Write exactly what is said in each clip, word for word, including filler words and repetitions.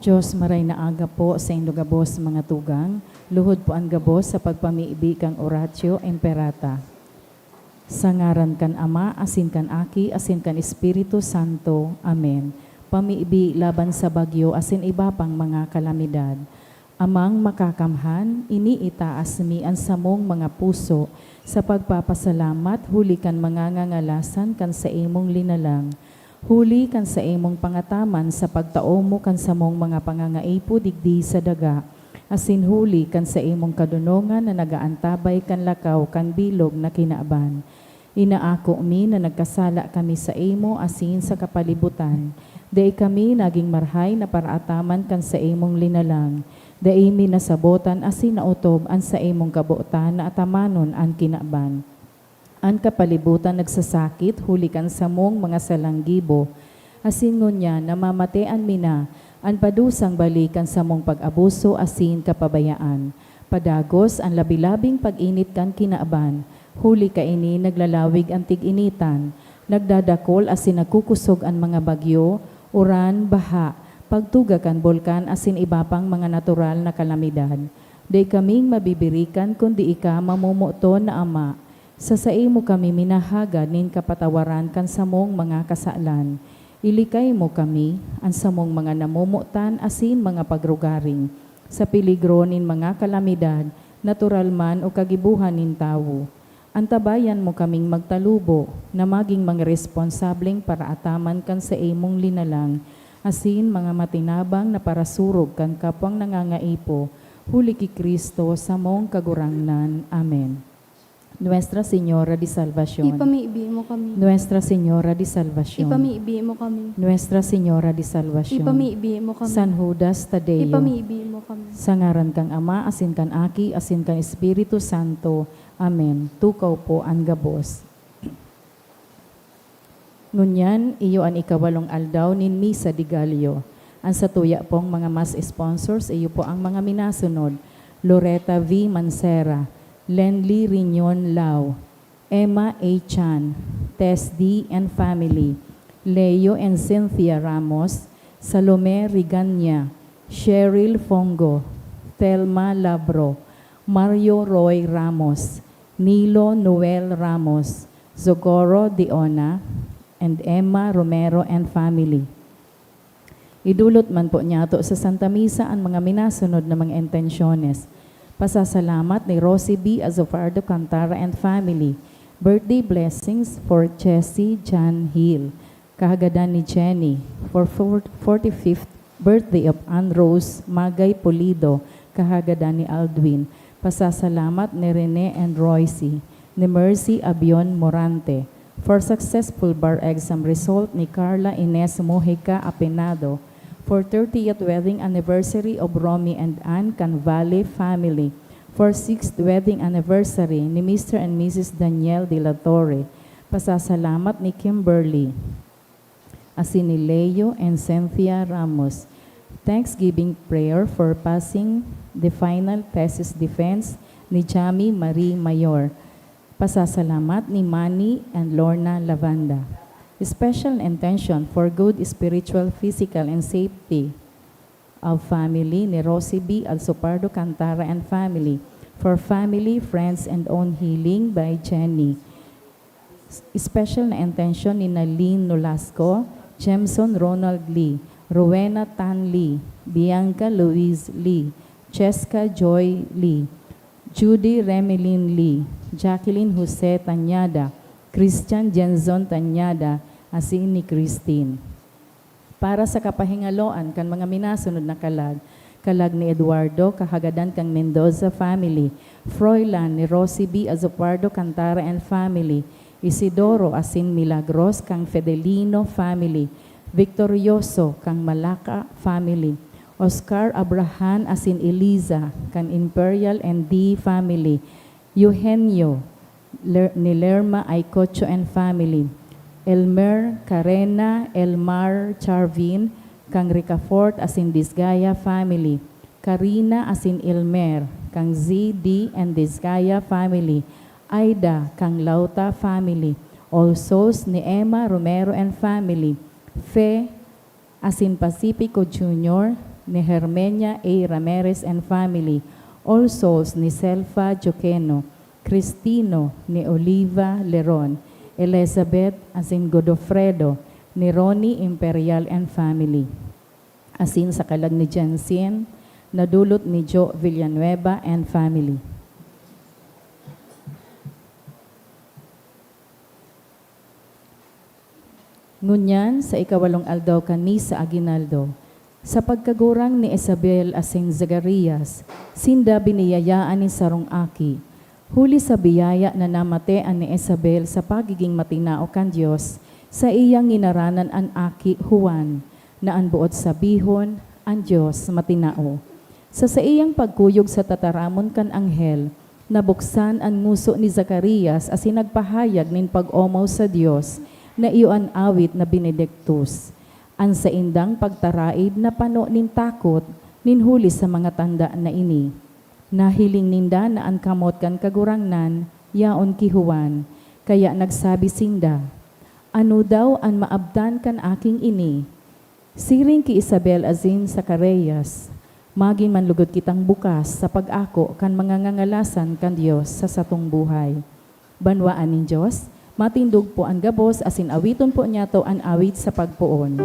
Diyos, maray na aga po saindo gabos, mga tugang. Luhod po an gabos sa pagpamibi kan Oratio Imperata. Sa ngaran kan Ama, asin kan Aki, asin kan Espiritu Santo. Amen. Pamibi laban sa bagyo asin iba pang mga kalamidad. Amang Makakamhan, ini itaas mi an samong mga puso sa pagpapasalamat huli kan mga ngangalasan kan saimong linalang, huli kan saimong pangataman sa pagtao mo kan samong mga pangangaipo digdi sa daga, asin huli kan saimong kadonongan na nagaantabay kan lakaw kan bilog na kinaban. Inaako mi na nagkasala kami saimo asin sa kapalibutan. Dai kami nagin marahay na paraataman kan saimong linalang. Dai mi nasabotan asin naotob an saimong kabotan na atamanon an kinaban. An kapalibutan nagsasakit huli kan samong mga salang gibo, asin ngunyan namamatean mi na an padusang balik kan samong pag-abuso asin kapabayaan. Padagos an labi-labing pag-init kan kinaban, huli kaini naglalawig an tig-initan, nagdadakol asin nagkukusog an mga bagyo, uran, baha, pagtuga kan bulkan asin iba pang mga natural na kalamidad. Dai kaming mabibirikan kundi ika, mamomoton na Ama. Sa saimo kami minahagad nin kapatawaran kan samong mga kasalan. Ilikay mo kami, an samong mga namomotan asin mga pagrugaring, sa peligro nin mga kalamidad, natural man o kagibohan nin tawo. Antabayan mo kaming magtalubo na magin mga responsableng paraataman kan saimong linalang, asin mga matinabang na parasurog kan kapwang nangangaipo, huli ki Cristo, samong Kagurangnan. Amen. Nuestra Señora de Salvacion. Ipamibi mo kami. Nuestra Señora de Salvacion. Ipamibi mo kami. Nuestra Señora de Salvacion. Ipamibi mo kami. San Judas Tadeo. Ipamibi mo kami. Sa ngaran kan Ama, asin kan Aki, asin kan Espiritu Santo. Amen. Tukaw po an gabos. Ngunyan, iyo an ikawalong aldaw nin Misa de Gallo. An satuya pong mga mass sponsors, iyo po ang mga minasunod: Loreta V. Mancera, Lenly Riñon Lao, Emma A. Chan, Tess D. and family, Leo and Cynthia Ramos, Salome Rigania, Cheryl Fongo, Thelma Labro, Mario Roy Ramos, Nilo Noel Ramos, Socorro Diona, and Emma Romero and family. Idulot man po niyato sa Santa Misa an mga minasunod na mga intensyones. Pasasalamat ni Rosie B. Azofardo Cantara and family. Birthday blessings for Chessy Jan Hill, kahagadan ni Jenny, for forty-fifth birthday of Ann Rose Magay Pulido, kahagadan ni Aldwin. Pasasalamat ni Rene and Royce, ni Mercy Abion Morante, for successful bar exam result ni Carla Ines Mojica Apenado, for thirtieth wedding anniversary of Romy and Ann Canvale family, for sixth wedding anniversary ni Mister and Missus Daniel de la Torre. Pasasalamat ni Kimberly, asin ni Leo and Cynthia Ramos. Thanksgiving prayer for passing the final thesis defense ni Jamie Marie Mayor. Pasasalamat ni Manny and Lorna Lavanda. Special intention for good spiritual, physical, and safety of family ni Rosie B. Alsopardo Cantara and family, for family, friends, and own healing by Jenny. Special na intensyon ni Nalin Nolasco, Jemson Ronald Lee, Rowena Tan Lee, Bianca Louise Lee, Cheska Joy Lee, Judy Remelin Lee, Jacqueline Jose Tañada, Christian Jenzon Tañada, asin ni Christine. Para sa kapahingaloan kan mga minasunod na kalag, kalag ni Eduardo, kahagadan kan Mendoza family, Froilan ni Rosie B. Azopardo Cantara and family, Isidoro asin Milagros kan Fedelino family, Victorioso kan Malaca family, Oscar Abrahan asin Eliza kan Imperial and D family, Eugenio Ler-, ni Lerma Aicocho and family, Elmer, Karena, Elmar, Charvin, kang Ricafort asin Disgaya family, Karina asin Elmer, kang Z D and Disgaya family, Aida, kang Lauta family, Olsos ni Emma Romero and family, Fe, asin Pacifico Junior, ni Hermenia A. Ramirez and family, All Souls ni Selfa Joqueno, Cristino ni Oliva Leron, Elizabeth asin Godofredo ni Ronnie Imperial and family, asin sa kalag ni Jensen, na dulot ni Jo Villanueva and family. Ngunyan, sa ikawalong aldaw kan Misa Aguinaldo, sa pagkagurang ni Isabel asin Zacarias, sinda biniyayaan nin sarong aki. Huli sa biyaya na namatean ni Isabel sa pagigin matinao kan Dios, saiyang nginaranan an aki Juan, na an boot sabihon, an Dios matinao. Sa saiyang pagkuyog sa tataramon kan anghel, nabuksan an ngoso ni Zacarias asin nagpahayag nin pag-omaw sa Dios na iyo an awit na benediktos. An saindang pagtaraed napano nin takot nin huli sa mga tanda na ini. Nahiling ninda na an kamot kan Kagurangnan yaon ki Juan, kaya nagsabi sinda, "Ano daw an maabtan kan aking ini?" Siring ki Isabel asin Zacarias, magin man lugod kitang bukas sa pag-ako kan mga ngangalasan kan Dios sa satong buhay. Banwaan nin Dios, matindog po an gabos asin awiton po niyato an awit sa pagpoon.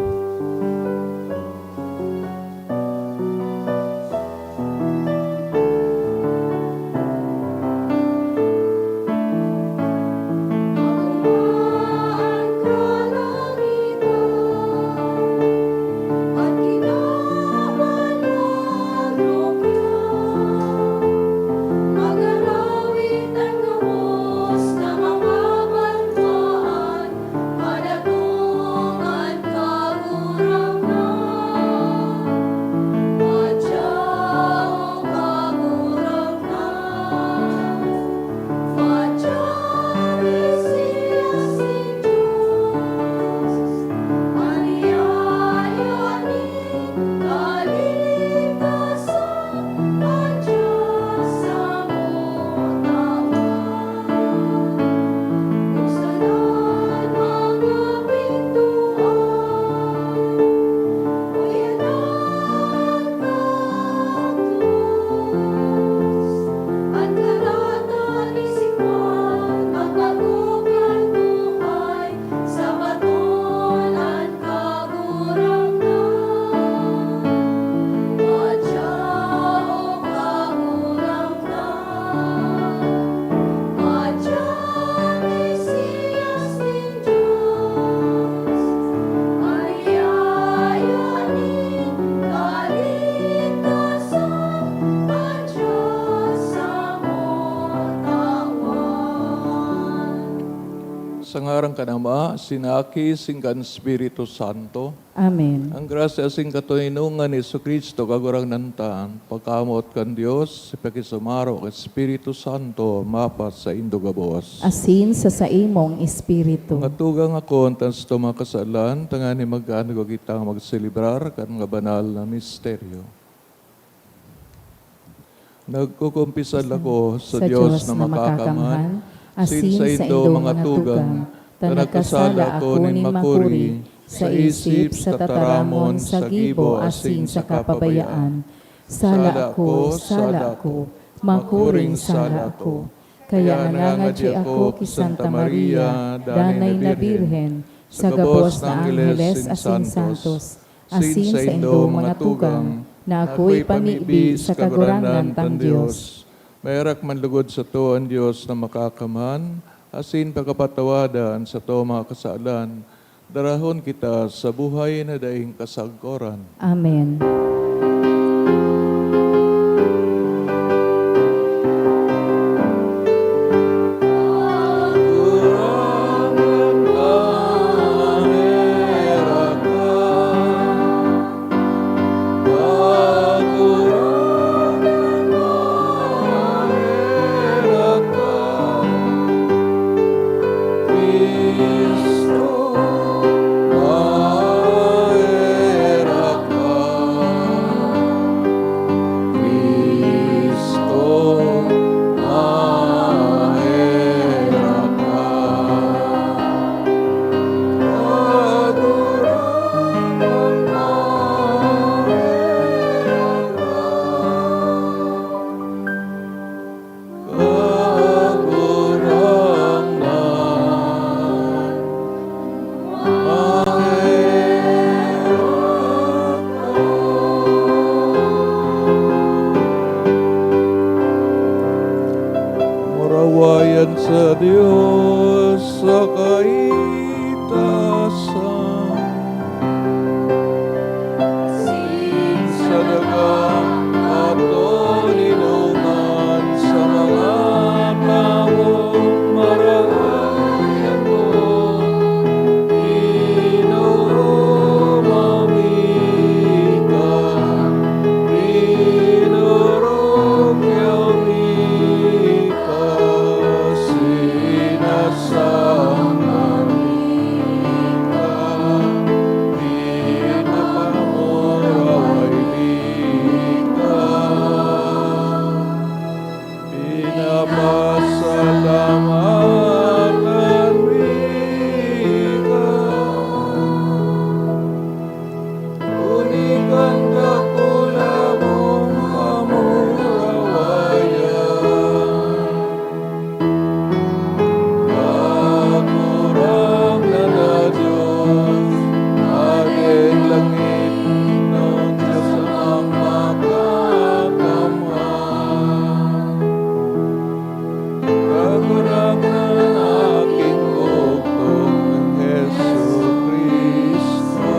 Sa ngaran kan Ama, sin Aki, sin kan Espiritu Santo. Amen. Ang grasya sin katoninongan ni Jesu-Cristo, Kagurangnan ta, pagkamoot kan Dios, pakisumaro kan Espiritu Santo, mapasaindo gabos. Asin sa saimong espiritu. Mga tugang, akoon ta an satong mga kasalan, tanganing magkanugo kitang magselebrar kan mga banal na misteryo. Nagkukumpisal ako sa Dios na makakamhan, asin saindo mga tugang, ta nagkasala ako nin makuri, sa isip, sa tataramon, sa gibo, asin sa kapabayaan. Sala ko, sala ko, makuring sala ko. Kaya nangangadyi ako ki Santa Maria, Danay na Birhen, sa gabos na angheles asin santos, asin saindo mga tugang, na akoy pamibi sa Kagurangnan tang Dios. Maherak man lugod sato an Dios na Makakamhan, asin pakapatawadan sato mga kasalan, darahon kita sa buhay na daing kasagkoran. Amen. Awayan sa Dios sa kaitasan. Asin sa daga ato linungan sa mga tawo marahay ako. Ginoo, mami ka, rinorokyaw mi ka, sinasamba mi ka, pinapamuraway mi ka, pinapasalamatan mi ka. Huli kan dakula mong kamurawayan, Kagurangnan na Dios, Hadeng langit, ngunyan sa mga kakamhan. Kagurangnan, aking bugtong na Jesu-Cristo.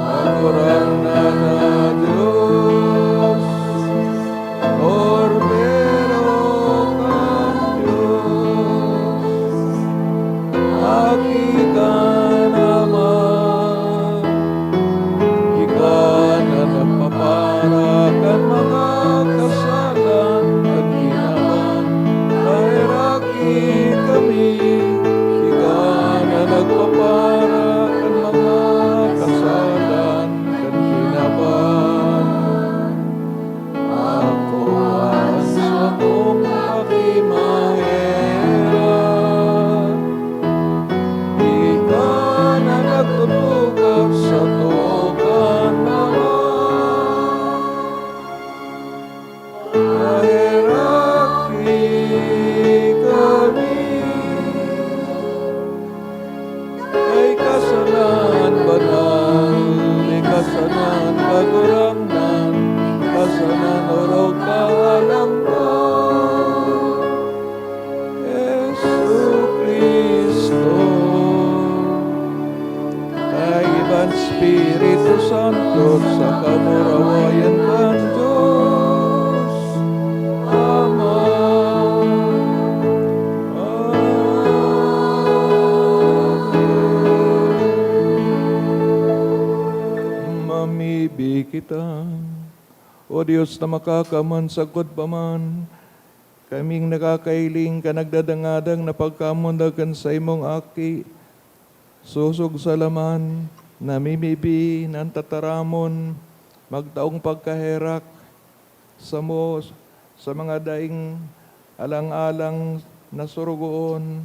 Kagurangnan na Dios, Kordero kan Dios, Aki kan Ama. Ika na nagpapara kan mga kasalan kan kinaban, maheraki kami. Ika na nagpapara kan mga kasalan kan kinaban. Ako an sakong pakimaherak, ika na nagtutukak sa tukan na maheraki kami. Kay kasalan banal, ika sana an Kagurangnan, ika sana an orog kahalang ko, Jesu-Cristo. Kaiba an Espiritu Santo sa kamurawayan kan Dios Ama. Amen. Mamibi kita. O Dios na makakaman, sagkod pa man, kaming nakakahiling kan nagdadangadang na pagkamundag kan saimong Aki, sosog sa laman, namimibi na an tataramon magtaong pagkaherak samo sa mga daing alang-alang na sorogoon,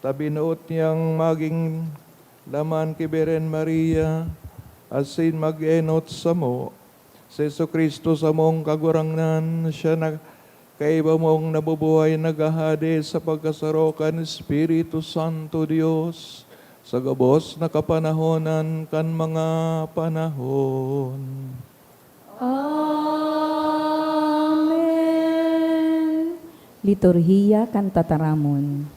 ta binoot niyang magin laman ki Birhen Maria, asin mag-enot samo. Si Jesu-Cristo samong Kagurangnan, siya na kaiba mong nabubuhay, naghahade sa pagkasaro kan Espiritu Santo Dios, sa gabos na kapanahonan kan mga panahon. Amen. Liturhiya kan Tataramon.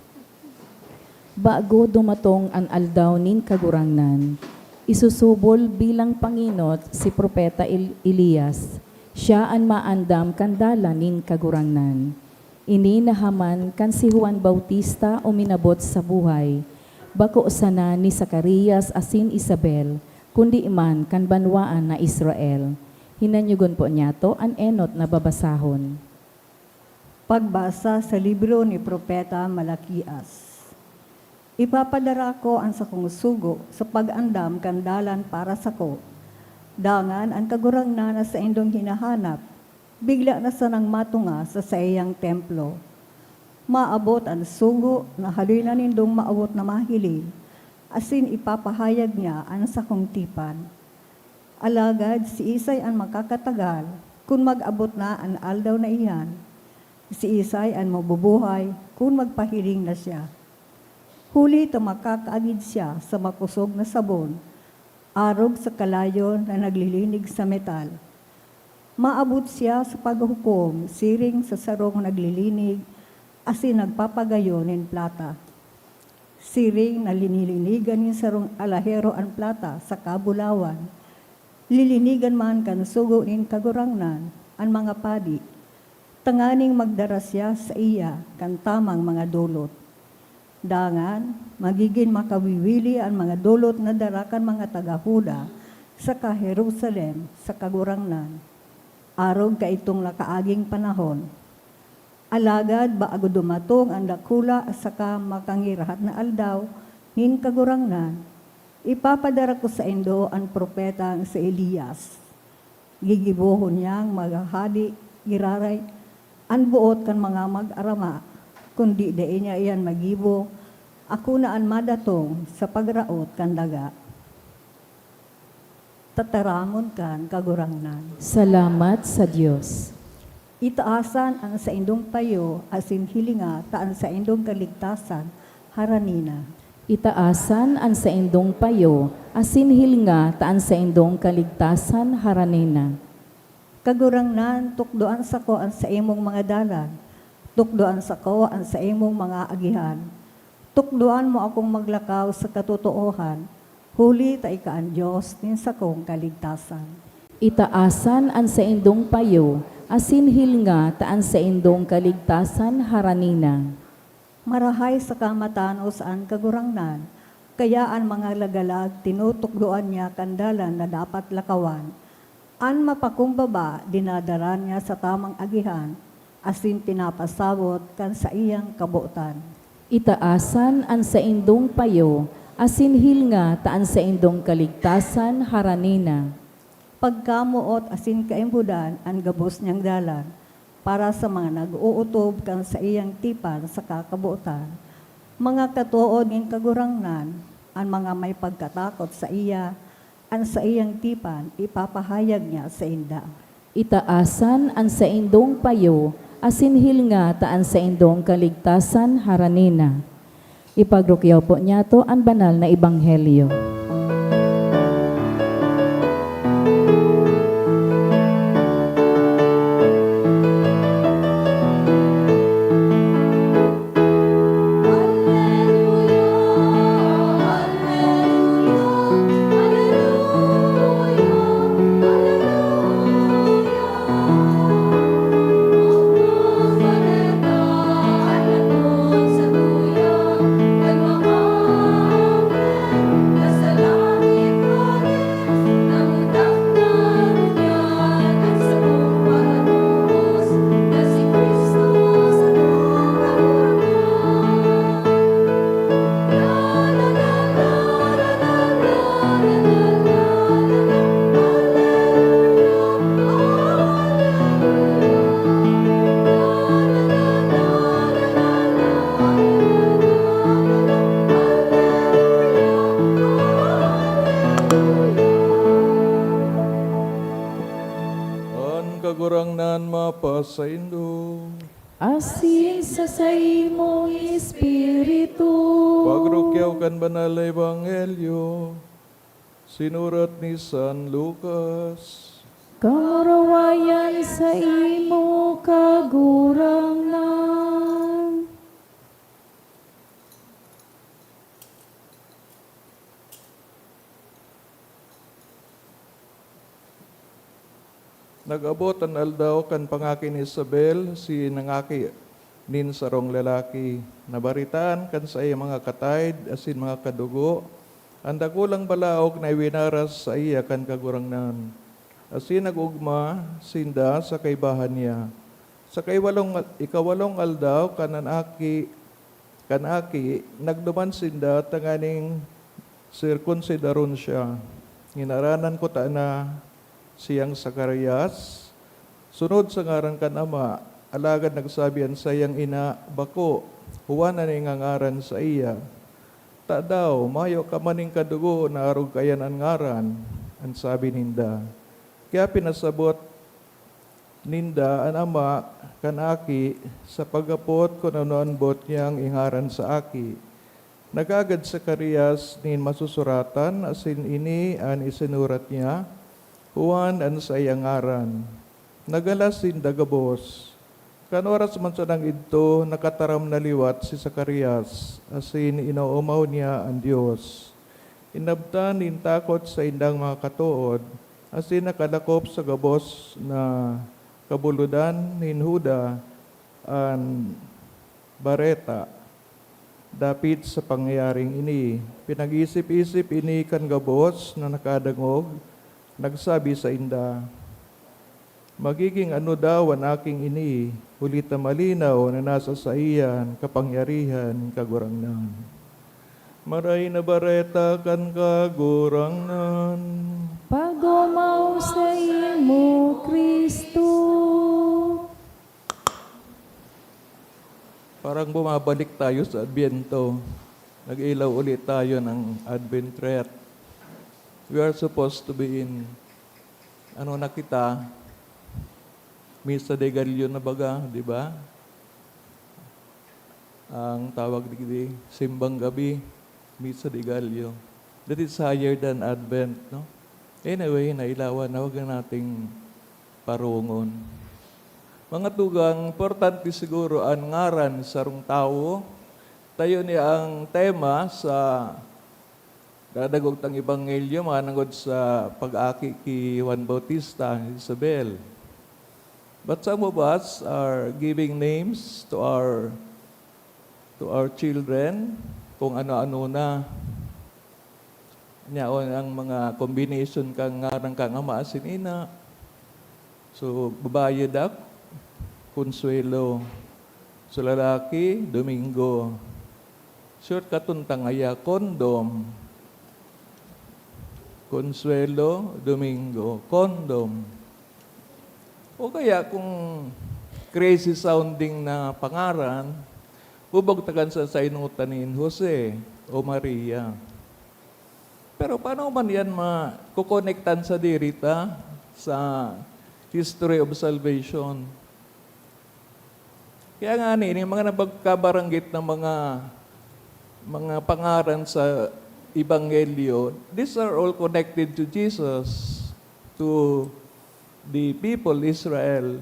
Bago dumatong an Aldaw nin Kagurangnan, isusubol bilang pangenot si Propeta El-, Elias. Siya an maandam kan dalan nin Kagurangnan. Ini nahaman kan si Juan Bautista uminabot sa buhay, bako sana ni Zacarias asin Isabel, kundi man kan banwaan na Israel. Hinanyogon po niyato an enot na babasahon. Pagbasa sa libro ni Propeta Malaquias. Ipapadara ko an sakong sugo sa pag-andam kan dalan para sako. Dangan an Kagurangnan na saindong hinahanap, bigla na sanang matunga sa saiyang templo. Maabot an sugo na haloy na nindong maawot na mahiling, asin ipapahayag niya an sakong tipan. Alagad siisay an makakatagal kun mag-abot na an aldaw na iyan? Siisay an mabubuhay kun magpahiling na siya? Huli ta makakaagid siya sa makosog na sabon, arog sa kalayo na naglilinig sa metal. Maabot siya sa paghukom siring sa sarong naglilinig asin nagpapagayo nin plata. Siring na linilinigan nin sarong alahero an plata sa kabulawan, lilinigan man kan sugo nin Kagurangnan an mga padi, tanganing magdara siya saiya kan tamang mga dolot. Dangan, magigin makawiwili an mga dolot na dara kan mga taga Juda saka Jerusalem sa Kagurangnan, arog kaitong nakaaging panahon. Alagad bago dumatong an dakula saka makangirahat na aldaw nin Kagurangnan, ipapadara ko saindo an propetang si Elias. Gigibohon niyang maghahade giraray an boot kan mga mag-arama, kundi dai niya iyan magibo, ako na an madatong sa pagraot kan daga. Tataramon kan Kagurangnan. Salamat sa Dios. Itaasan an saindong payo asin hilinga ta an saindong kaligtasan harani na. Itaasan an saindong payo asin hilinga ta an saindong kaligtasan harani na. Kagurangnan, tukdoan sako an saimong mga dalan, tukdoan sako an saimong mga agihan. Tukdoan mo akong maglakaw sa katotoohan, huli ta ika an Dios nin sakong kaligtasan. Itaasan an saindong payo asin hilinga ta an saindong kaligtasan harani na. Marahay saka matanos an Kagurangnan, kaya an mga lagalag tinutukdoan niya kan dalan na dapat lakawan. An mapakumbaba dinadara niya sa tamang agihan, asin pinapasabot kan saiyang kabotan. Itaasan an saindong payo, asin hilinga ta an saindong kaligtasan harani na. Pagkamoot asin kaimbodan an gabos niyang dalan para sa mga nag-ootob kan saiyang tipan saka kabotan. Mga katood nin Kagurangnan, an mga may pagkatakot saiya, an saiyang tipan ipapahayag niya sainda. Itaasan an saindong payo, asin hilinga ta an saindong kaligtasan harani na. Ipagrukyaw po niyato an banal na ebanghelyo. An Kagurangnan mapasaindo. Asin sa saimong espiritu. Pagrukyaw kan banal na ebanghelyo sinurat ni San Lucas. Kamurawayan saimo, Kagurangnan. Nag-abot an aldaw kan pangaki ni Isabel, si nangaki nin sarong lalaki. Nabaretaan kan saiyang mga kataed asin mga kadugo an dakulang balaog na iwinaras saiya kan Kagurangnan, asin nag-ogma sinda sa kaibahan niya. Sa kaiwalong, ikawalong aldaw kan an aki, kan aki, nagduman sinda tanganing sirkunsidaron siya. Nginaranan kutana siyang Zacarias, sunod sa ngaran kan ama. Alagad nagsabi an saiyang ina, "Bako, Juan an ingangaran saiya." "Tadaw, mayo ka man nin kadugo na arog kaiyan an ngaran?" an sabi ninda. Kaya pinasabot ninda an ama kan aki sa paghapot kun ano an boot niyang ingaran sa aki. Nagagad si Zacarias nin masusuratan, asin ini an isinurat niya, "Juan an saiyang ngaran." Nagalas sinda gabos. Kan oras man sanang idto, nakataram na liwat si Zacarias, asin inoomaw niya an Dios. Inabtan nin takot saindang mga katood, asin nakalakop sa gabos na kabulodan nin Juda an bareta. Dapit sa pangyayaring ini, pinag-isip-isip ini kan gabos na nakadangog, nagsabi sainda, "Magiging ano daw an aking ini, huli ta malinaw na nasa saiya an kapangyarihan nin Kagurangnan?" Maray na Bareta kan Kagurangnan. Pagomaw saimo, Cristo. Parang bumabalik tayo sa Adbyento. Nag-ilaw ulit tayo ng Advent wreath. We are supposed to be in, ano na kita, Misa de Gallo na baga, di ba? Ang tawag digdi, simbang gabi, Misa de Gallo. That is higher than Advent, no? Anyway, nailawan na, huwag na nating parongon. Mga tugang, importante siguro an ngaran sa sarong tawo. Tayo ni ang tema sa dadagog tang ebanghelyo manongod sa pag-aki ki Juan Bautista, Isabel. But some of us are giving names to our, to our children, kung ano-ano na. Nyaon ang mga combination kan ngaran kan ama asin ina. So, babayi dak, Consuelo. So, lalaki, Domingo. Shortcut tang ngaya, Condom. Consuelo, Domingo, Condom. O kaya kung crazy sounding na pangaran, bubugtakan sa sainutan nin Jose o Maria. Pero paano man yan makokonektan sa diri ta sa history of salvation? Kaya nga ni, yung mga nagpagkabaranggit ng mga, mga pangaran sa Ebanghelyo, these are all connected to Jesus, to the people Israel.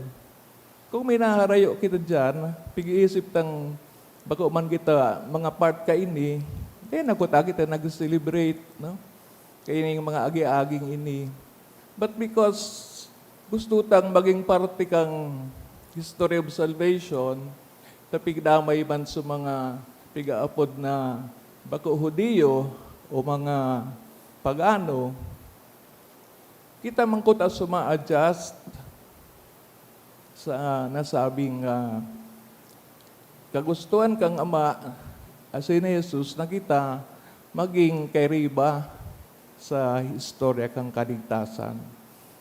Kung minaharayo kita diyan, pig-iisip tang bako man kita mga part kaini, then ako ta kita nag-celebrate, no? Kaining mga agi-aging ini. But because gusto tang maging parte kang history of salvation, ta pigdamay man sa mga pigaapod na bako Hudiyo o mga pagano, kita man kuta suma-adjust sa nasabing, ah, kagustuhan kan Ama, asin ni Jesus na kita magin kairiba sa istorya kan kaligtasan.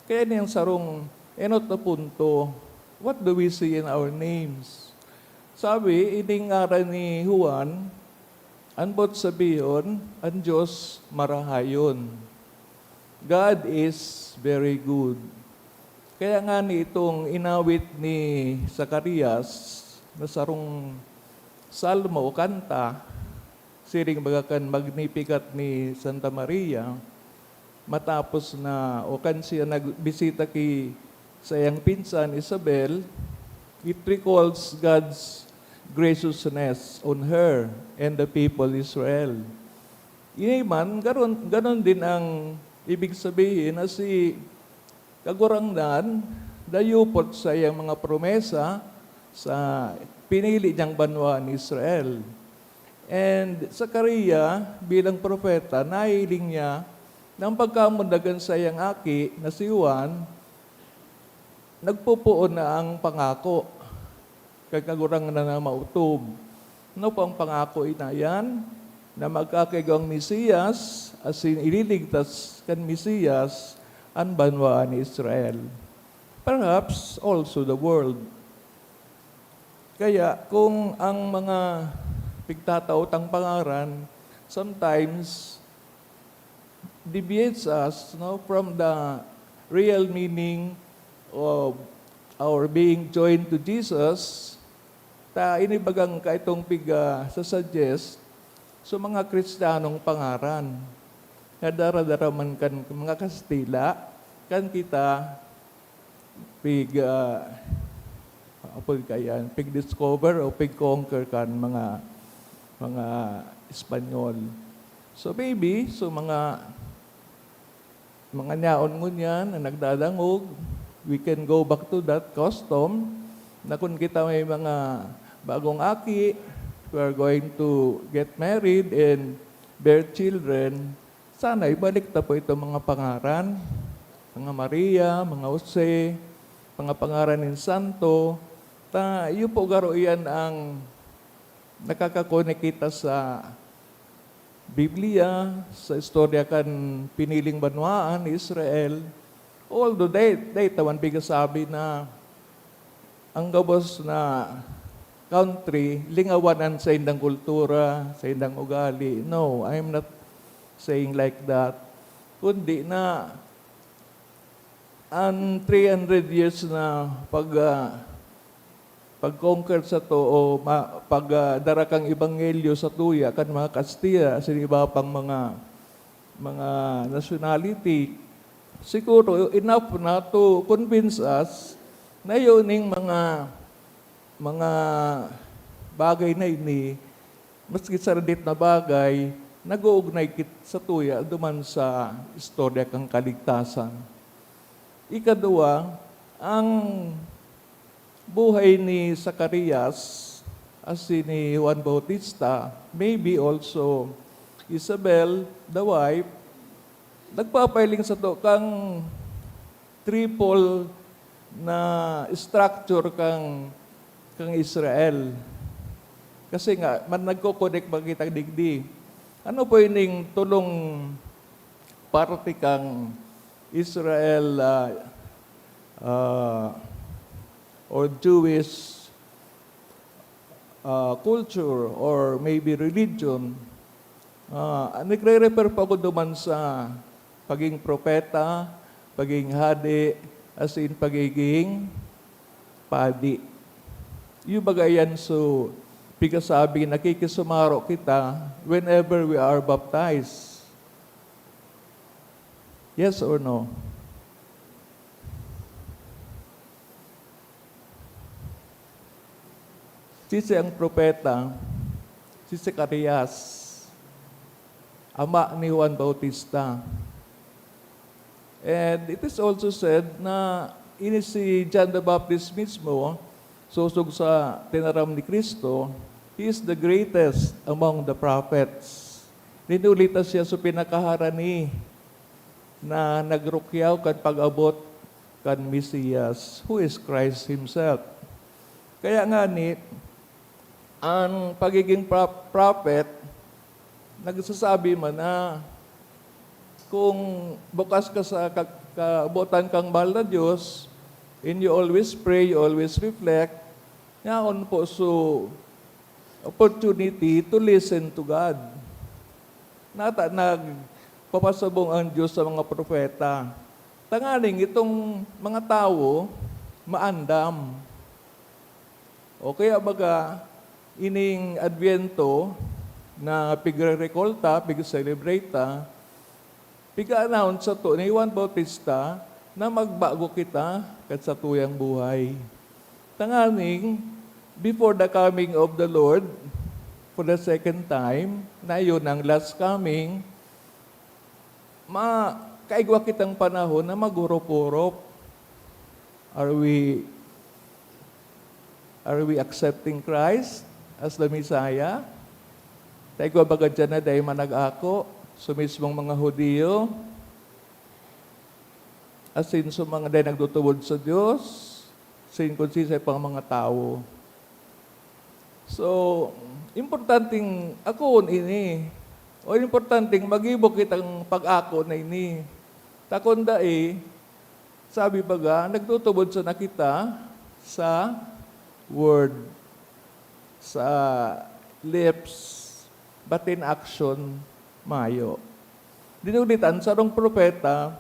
Kaya ini an sarong enot na punto, what do we see in our names? Sabi, ining ngaran ni Juan, an boot sabihon, an Dios marahayon. God is very good. Kaya ngani itong inawit ni Zacarias na sarong salmo o kanta, siring baga kan Magnificat ni Santa Maria, matapos na o kan siya nagbisita ki saiyang pinsan Isabel, it recalls God's graciousness on her and the people Israel. Ini man, garon, ganon din ang ibig sabihin na si Kagurangnan dayupot sa iyang mga promesa sa pinili niyang banwaan, Israel. And Zacarias, bilang propeta, nahiling niya na ang pagkamundagan sa iyang aki na si Juan, nagpopoon na ang pangako kan Kagurangnan na maotob. Ano po ang pangako na iyan? Na magkakaigwang Mesiyas, asin ililigtas kan Mesiyas an banwaan ni Israel. Perhaps also the world. Kaya kung ang mga pigtatao tang pangaran, sometimes deviates us, no, from the real meaning of our being joined to Jesus, ta ini bagang kaitong piga sa suggest sa mga Kristiyanong pangaran na daradara man kan mga Kastila, kan kita pig, ah, apod kaiyan, pig-discover o pig-conquer kan mga, mga Espanyol. So maybe, so mga, mga nyaon ngunyan na nagdadangog, we can go back to that custom na kun kita may mga bagong aki, we are going to get married and bear children, sana ibalik ta po itong mga pangaran, mga Maria, mga Jose, mga pangaran nin santo, ta iyo po garo iyan ang nakakakonek kita sa Biblia, sa istorya kan piniling banwaan, Israel. Although dai, dai ta man pigsasabi na ang gabos na country, lingawan an saindang kultura, saindang ugali. No, I'm not saying like that. Kundi na an three hundred years na pag, ah, pag-conquer sato o ma-, pag, ah, dara kan ebanghelyo satuya kan mga Kastila asin iba pang mga, mga nationality, siguro enough na to convince us na iyo ning mga, mga bagay na ini, maski sardit na bagay, nag-uugnay kit-, satuya duman sa istorya kan kaligtasan. Ikaduwa, ang buhay ni Zacarias asin ni Juan Bautista, maybe also Isabel, the wife, nagpapahiling sato kan triple na structure kan, kan Israel. Kasi nga, man, nagko-connect ba kita digdi? Ano po ining tolong parte kan Israel, ah, ah, or Jewish, ah, culture or maybe religion? Ah, nagre-refer pa ako duman sa pagiging propeta, pagiging hade, asin pagiging padi. Iyo baga iyan, so, pigsasabi, nakikisumaro kita whenever we are baptized. Yes or no? Siisay ang propeta? Si Zacarias, ama ni Juan Bautista. And it is also said na ini si John the Baptist mismo, sosog sa tinaram ni Cristo, he is the greatest among the prophets. Dinulita siya sa pinakaharani na nagrukyaw kan pag-abot kan Mesiyas, who is Christ himself. Kaya ngani, ang pagiging pro-, prophet, nagsasabi man na kung bukas ka sa ka-, kabotan kan mahal na Diyos, and you always pray, you always reflect, yaon po so opportunity to listen to God. Nata nagpapasabong ang Diyos sa mga propeta, tanganing itong mga tawo maandam. O kaya baga, ining Adviento na pigre-rekolta, pig-celebrate ta, pig-a-announce sato ni Juan Bautista na magbago kita kan satuyang buhay. Tanganing, before the coming of the Lord for the second time, na iyon ang last coming, ma-, kaigwa kitang panahon na mag-orop-orop. Are we, are we accepting Christ as the Messiah? Ta igwa baga diyan na dai man nag-ako, so mismong mga Judio, asin so mga dai nagtutubod sa Dios, asin kun siisay pang mga tawo. So, importanteng akoon ini, o importanteng magibo kitang pag-ako na ini. Ta kun dai, sabi baga, nagtutubod sana kita sa word, sa lips, but in action, mayo. Dinugit an sarong propeta,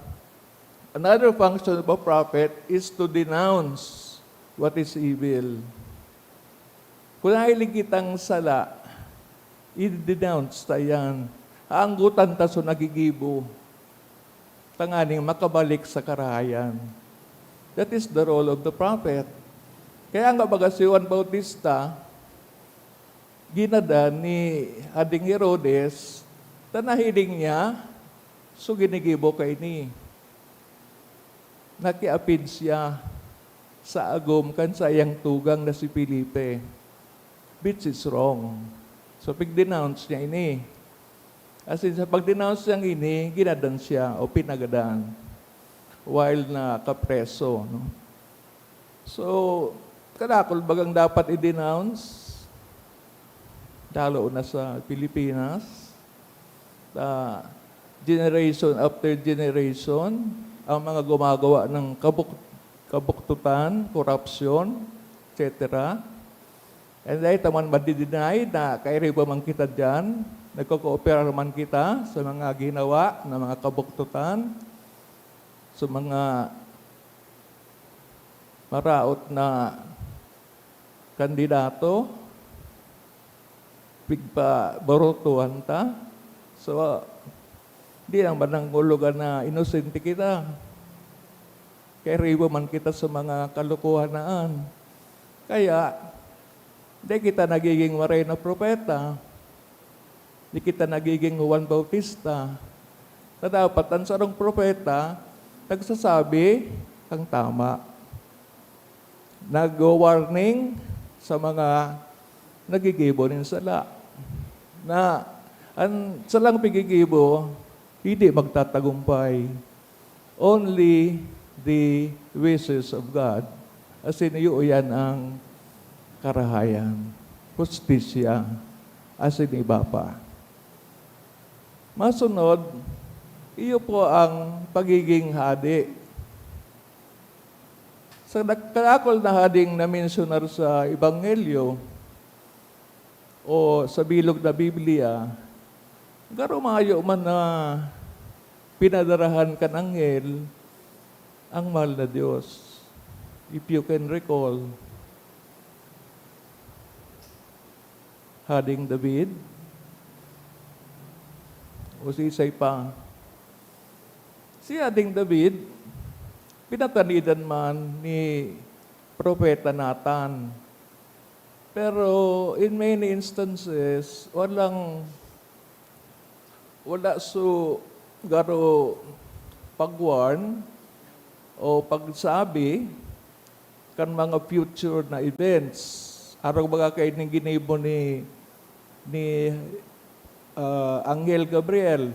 another function of a prophet is to denounce what is evil. Kun nahiling kitang sala, i-denounce ta iyan. Haanggotan ta so nagigibo, tanganing makabalik sa karahayan. That is the role of the prophet. Kaya nga baga si Juan Bautista, ginadan ni Hading Herodes, ta nahiling niya, so ginigibo kaini. Nakiapid siya sa agom kan saiyang tugang na si Felipe, which is wrong. So, pig-denounce niya ini. As in, sa pag-denounce niyang ini, ginadan siya o pinagadan while nakapreso, no? So, kadakul bagang dapat i-denounce, lalo na sa Pilipinas, sa generation after generation, ang mga gumagawa ng kabuk-, kabuktutan, korupsyon, et cetera. And dahil taman madi-deny na kairiba man kita diyan, nagko-cooperate man kita sa mga ginawa na mga kabuktutan, sa mga maraot na kandidato, pigpabarotuhan ta. So, di lang ba nangulugan na inosente kita? Kairiba man kita sa mga kalokohan na an. Kaya, di kita nagiging maray na propeta. Di kita nagiging Juan Bautista. Na dapat ang sarong propeta nagsasabi ang tama. Nagwa-warning sa mga nagigibo nin sala. Na an salang pigigibo, hindi magtatagumpay. Only the wishes of God. Asin iyo iyan ang karahayan, hustisya, asin iba pa. Masunod, iyo po ang pagiging hadi. Sa dak-, kadakul na hading naminsunar sa Ebanghelyo o sa bilog na Biblia, garo mayo man na pinadarahan kan anghel ang mahal na Dios. If you can recall, Hading David, o siisay pa? Si Hading David, pinatanidan man ni Propeta Nathan. Pero in many instances, walang, wala su garo pag-warn o pagsabi kan mga future na events. Arog baga kaining ginibo ni, ni, ah, Anghel Gabriel,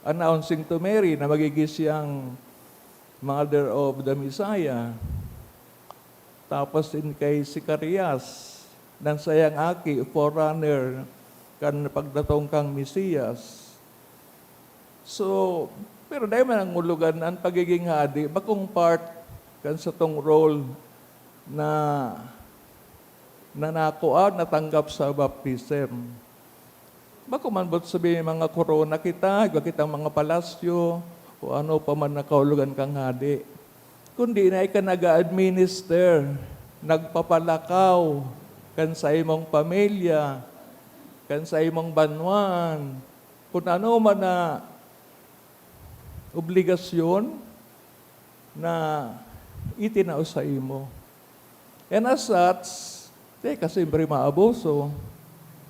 announcing to Mary na magigin siyang Mother of the Messiah. Tapos in kay Zacarias, nang sayang aki, forerunner, kan pagdatong kan Mesiyas. So, pero dai man nangulugan an pagiging hadi, bakong part kan satong role na, na nakua, natanggap sa baptism. Bako man boot sabi, mga korona kita, igwa kitang mga palasyo, o ano pa man na kaulugan kan hadi. Kundi na ika nag-a-administer, nagpapalakaw kan saimong pamilya, kan saimong banwaan, kun ano man na obligasyon na itinao saimo. And as such, di ka siyempre maabuso.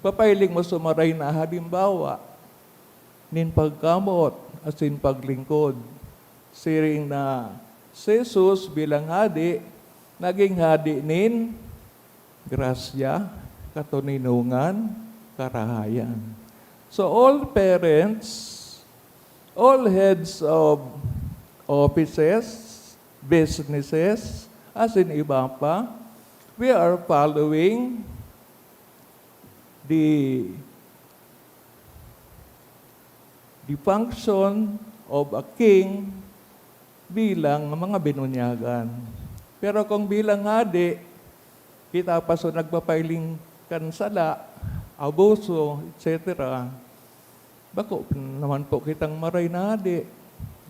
Papailing mo sa maray na halimbawa nin pagkamoot asin paglingkod. Siring na si Jesus bilang hadi, naging hadi nin grasya, katoninongan, karahayan. So all parents, all heads of offices, businesses, asin iba pa, we are following the, the function of a king bilang mga binunyagan. Pero kung bilang hadi, kita pa so nagpapailing kan sala, abuso, et cetera, bako naman po kitang maray na hadi.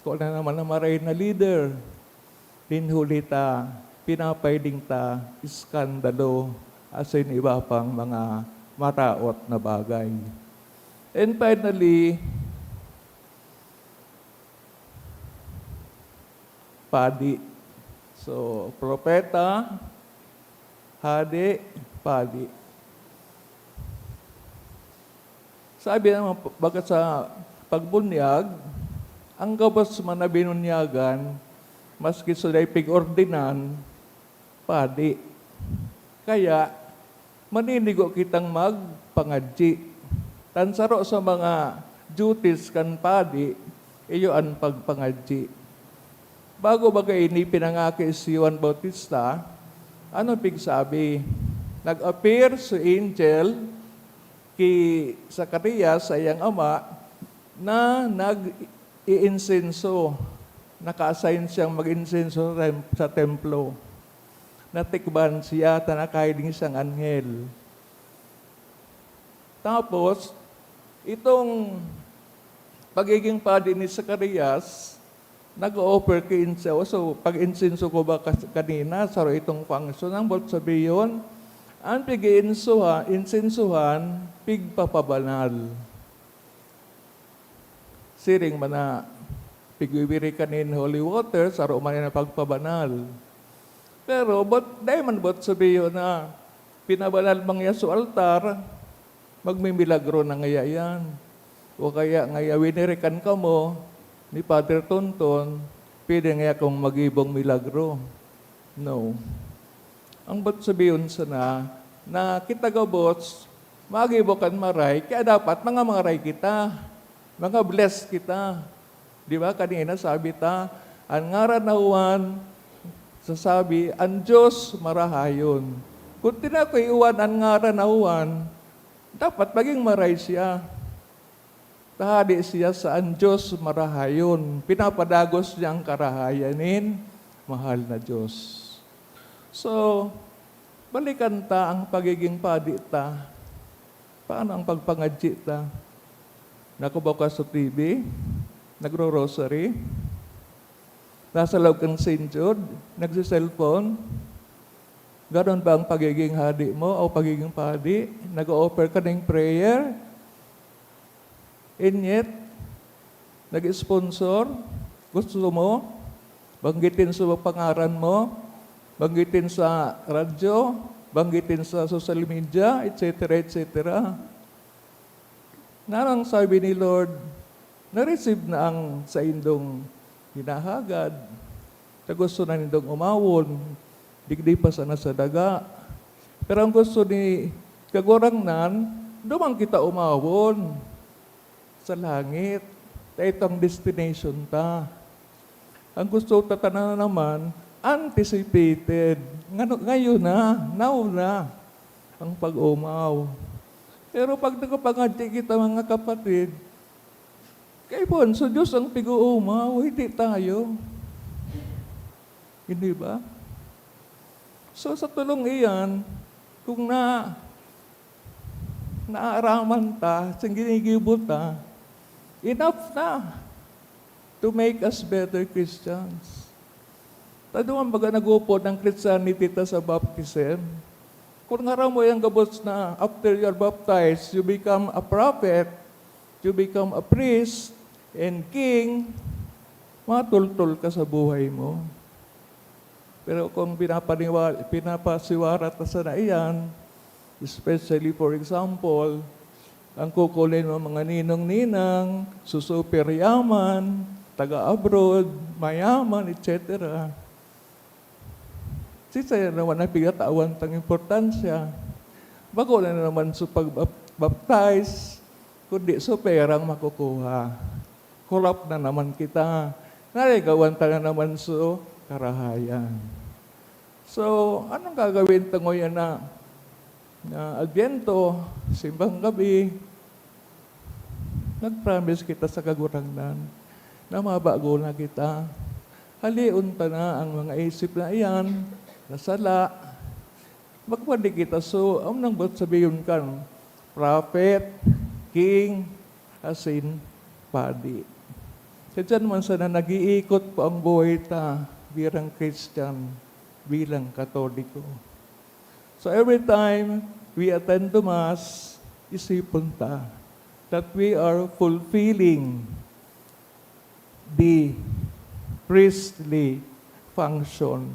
Bako na naman na maray na leader. Din huli ta, pinapailing ta, iskandalo, asin iba pang mga maraot na bagay. And finally, padi. So, propeta, hadi, padi. Sabi naman, baga sa pagbunyag, ang gabos man na binunyagan, maski sulay pig-ordinan, padi. Kaya, maninigo kitang magpangadyi. Tan saro sa mga duties kan padi, iyo an pagpangadyi. Bago baga ini pinangaki si Juan Bautista, ano pigsabi? Nag-appear si angel ki Zacarias, saiyang ama, na nag-iinsenso. Naka-assign siyang mag-insenso sa tem-, sa templo. Natikban siya ta nakahiling siyang anghel. Tapos, itong pagiging padi ni Zacarias, nag-o-offer ki inse-, so, pag-insenso ko ba kas-, kanina, saro itong function, ang boot sabiyon, ang pig-iinsuha-, insensuhan, pigpapabanal. Siring man na pigwiwiri ka nin holy water, saro man yan na pagpabanal. Pero, but, dai man boot sabiyon na pinabanal man niya sa altar, magmimilagro na ngaya yan. O kaya ngaya winirikan kamo ni Father Tonton, pwede ngaya kong magibong milagro. No. Ang boot sabiyon sana, na kita gabos, magibo kan maray, kaya dapat mga maray kita, mga blessed kita. Di ba, kanina sabi ta, an ngaran na Juan, sasabi, an Dios marahayon. Kun tinao ki Juan an ngaran na Juan, dapat magin maray siya. Ta hadi siya sa an Dios marahayon. Pinapadagos niya an karahayan nin mahal na Dios. So, balikan ta ang pagiging padi ta. Paano ang pagpangadyi ta? Nakubaw ka sa T V? Nagro-rosary? Nasa laog kan Saint Jude? Nagse-cellphone? Ganon ba ang pagiging hadi mo o pagiging padi? Nag-o-offer ka ning prayer? And yet, nag-sponsor? Gusto mo? Banggitin sa pangaran mo? Banggitin sa radyo? Banggitin sa social media? Etc., etc. Narang sabi ni Lord, "Na-receive na ang saindong hinahagad. Ta gusto na nindong umawon, digdi pa sana sa daga." Pero ang gusto ni Kagurangnan, duman kita umawon sa langit. Ta ito ang destination ta. Ang gusto ta tanan naman, anticipated. Ngano, ngayon na, now na ang pag-omaw. Pero pag nagpapangadyi kita, mga kapatid, kaipuhan sa Diyos ang pag-oomaw, hindi tayo. Hindi ba? So, sa tulong iyan, kung na, naaraman ta, sa ginigibo ta, enough na to make us better Christians. Ta duman baga nag-upod ang Christianity ta sa baptism. Kung aram mo yung gabos na after you are baptized, you become a prophet, you become a priest, and king, matultol ka sa buhay mo. Pero kung pinapaniwa-, pinapasiwara ta sana iyan, especially, for example, ang kukunin mo mga ninong-ninang, su-super yaman, taga-abroad, mayaman, et cetera. Sisaya naman ang pigtatawan tang importansya. Bako na naman sa pagbaptize, kundi sa perang makukuha. Corrupt na naman kita. Naligawan ta na naman sa karahayan. So, anong gagawin ta ngayon na, na Adbyento, simbang gabi? Nag-promise kita sa Kagurangnan na mabago na kita. Halion ta na ang mga isip na iyan, na sala. Magpadi kita, so, ang nang ba't sabihin kan? Prophet, king, asin, padi. Kaya dyan man sana nag-iikot po ang buhay ta bilang Christian, bilang Katoliko. So every time we attend to Mass, isipon ta that we are fulfilling the priestly function.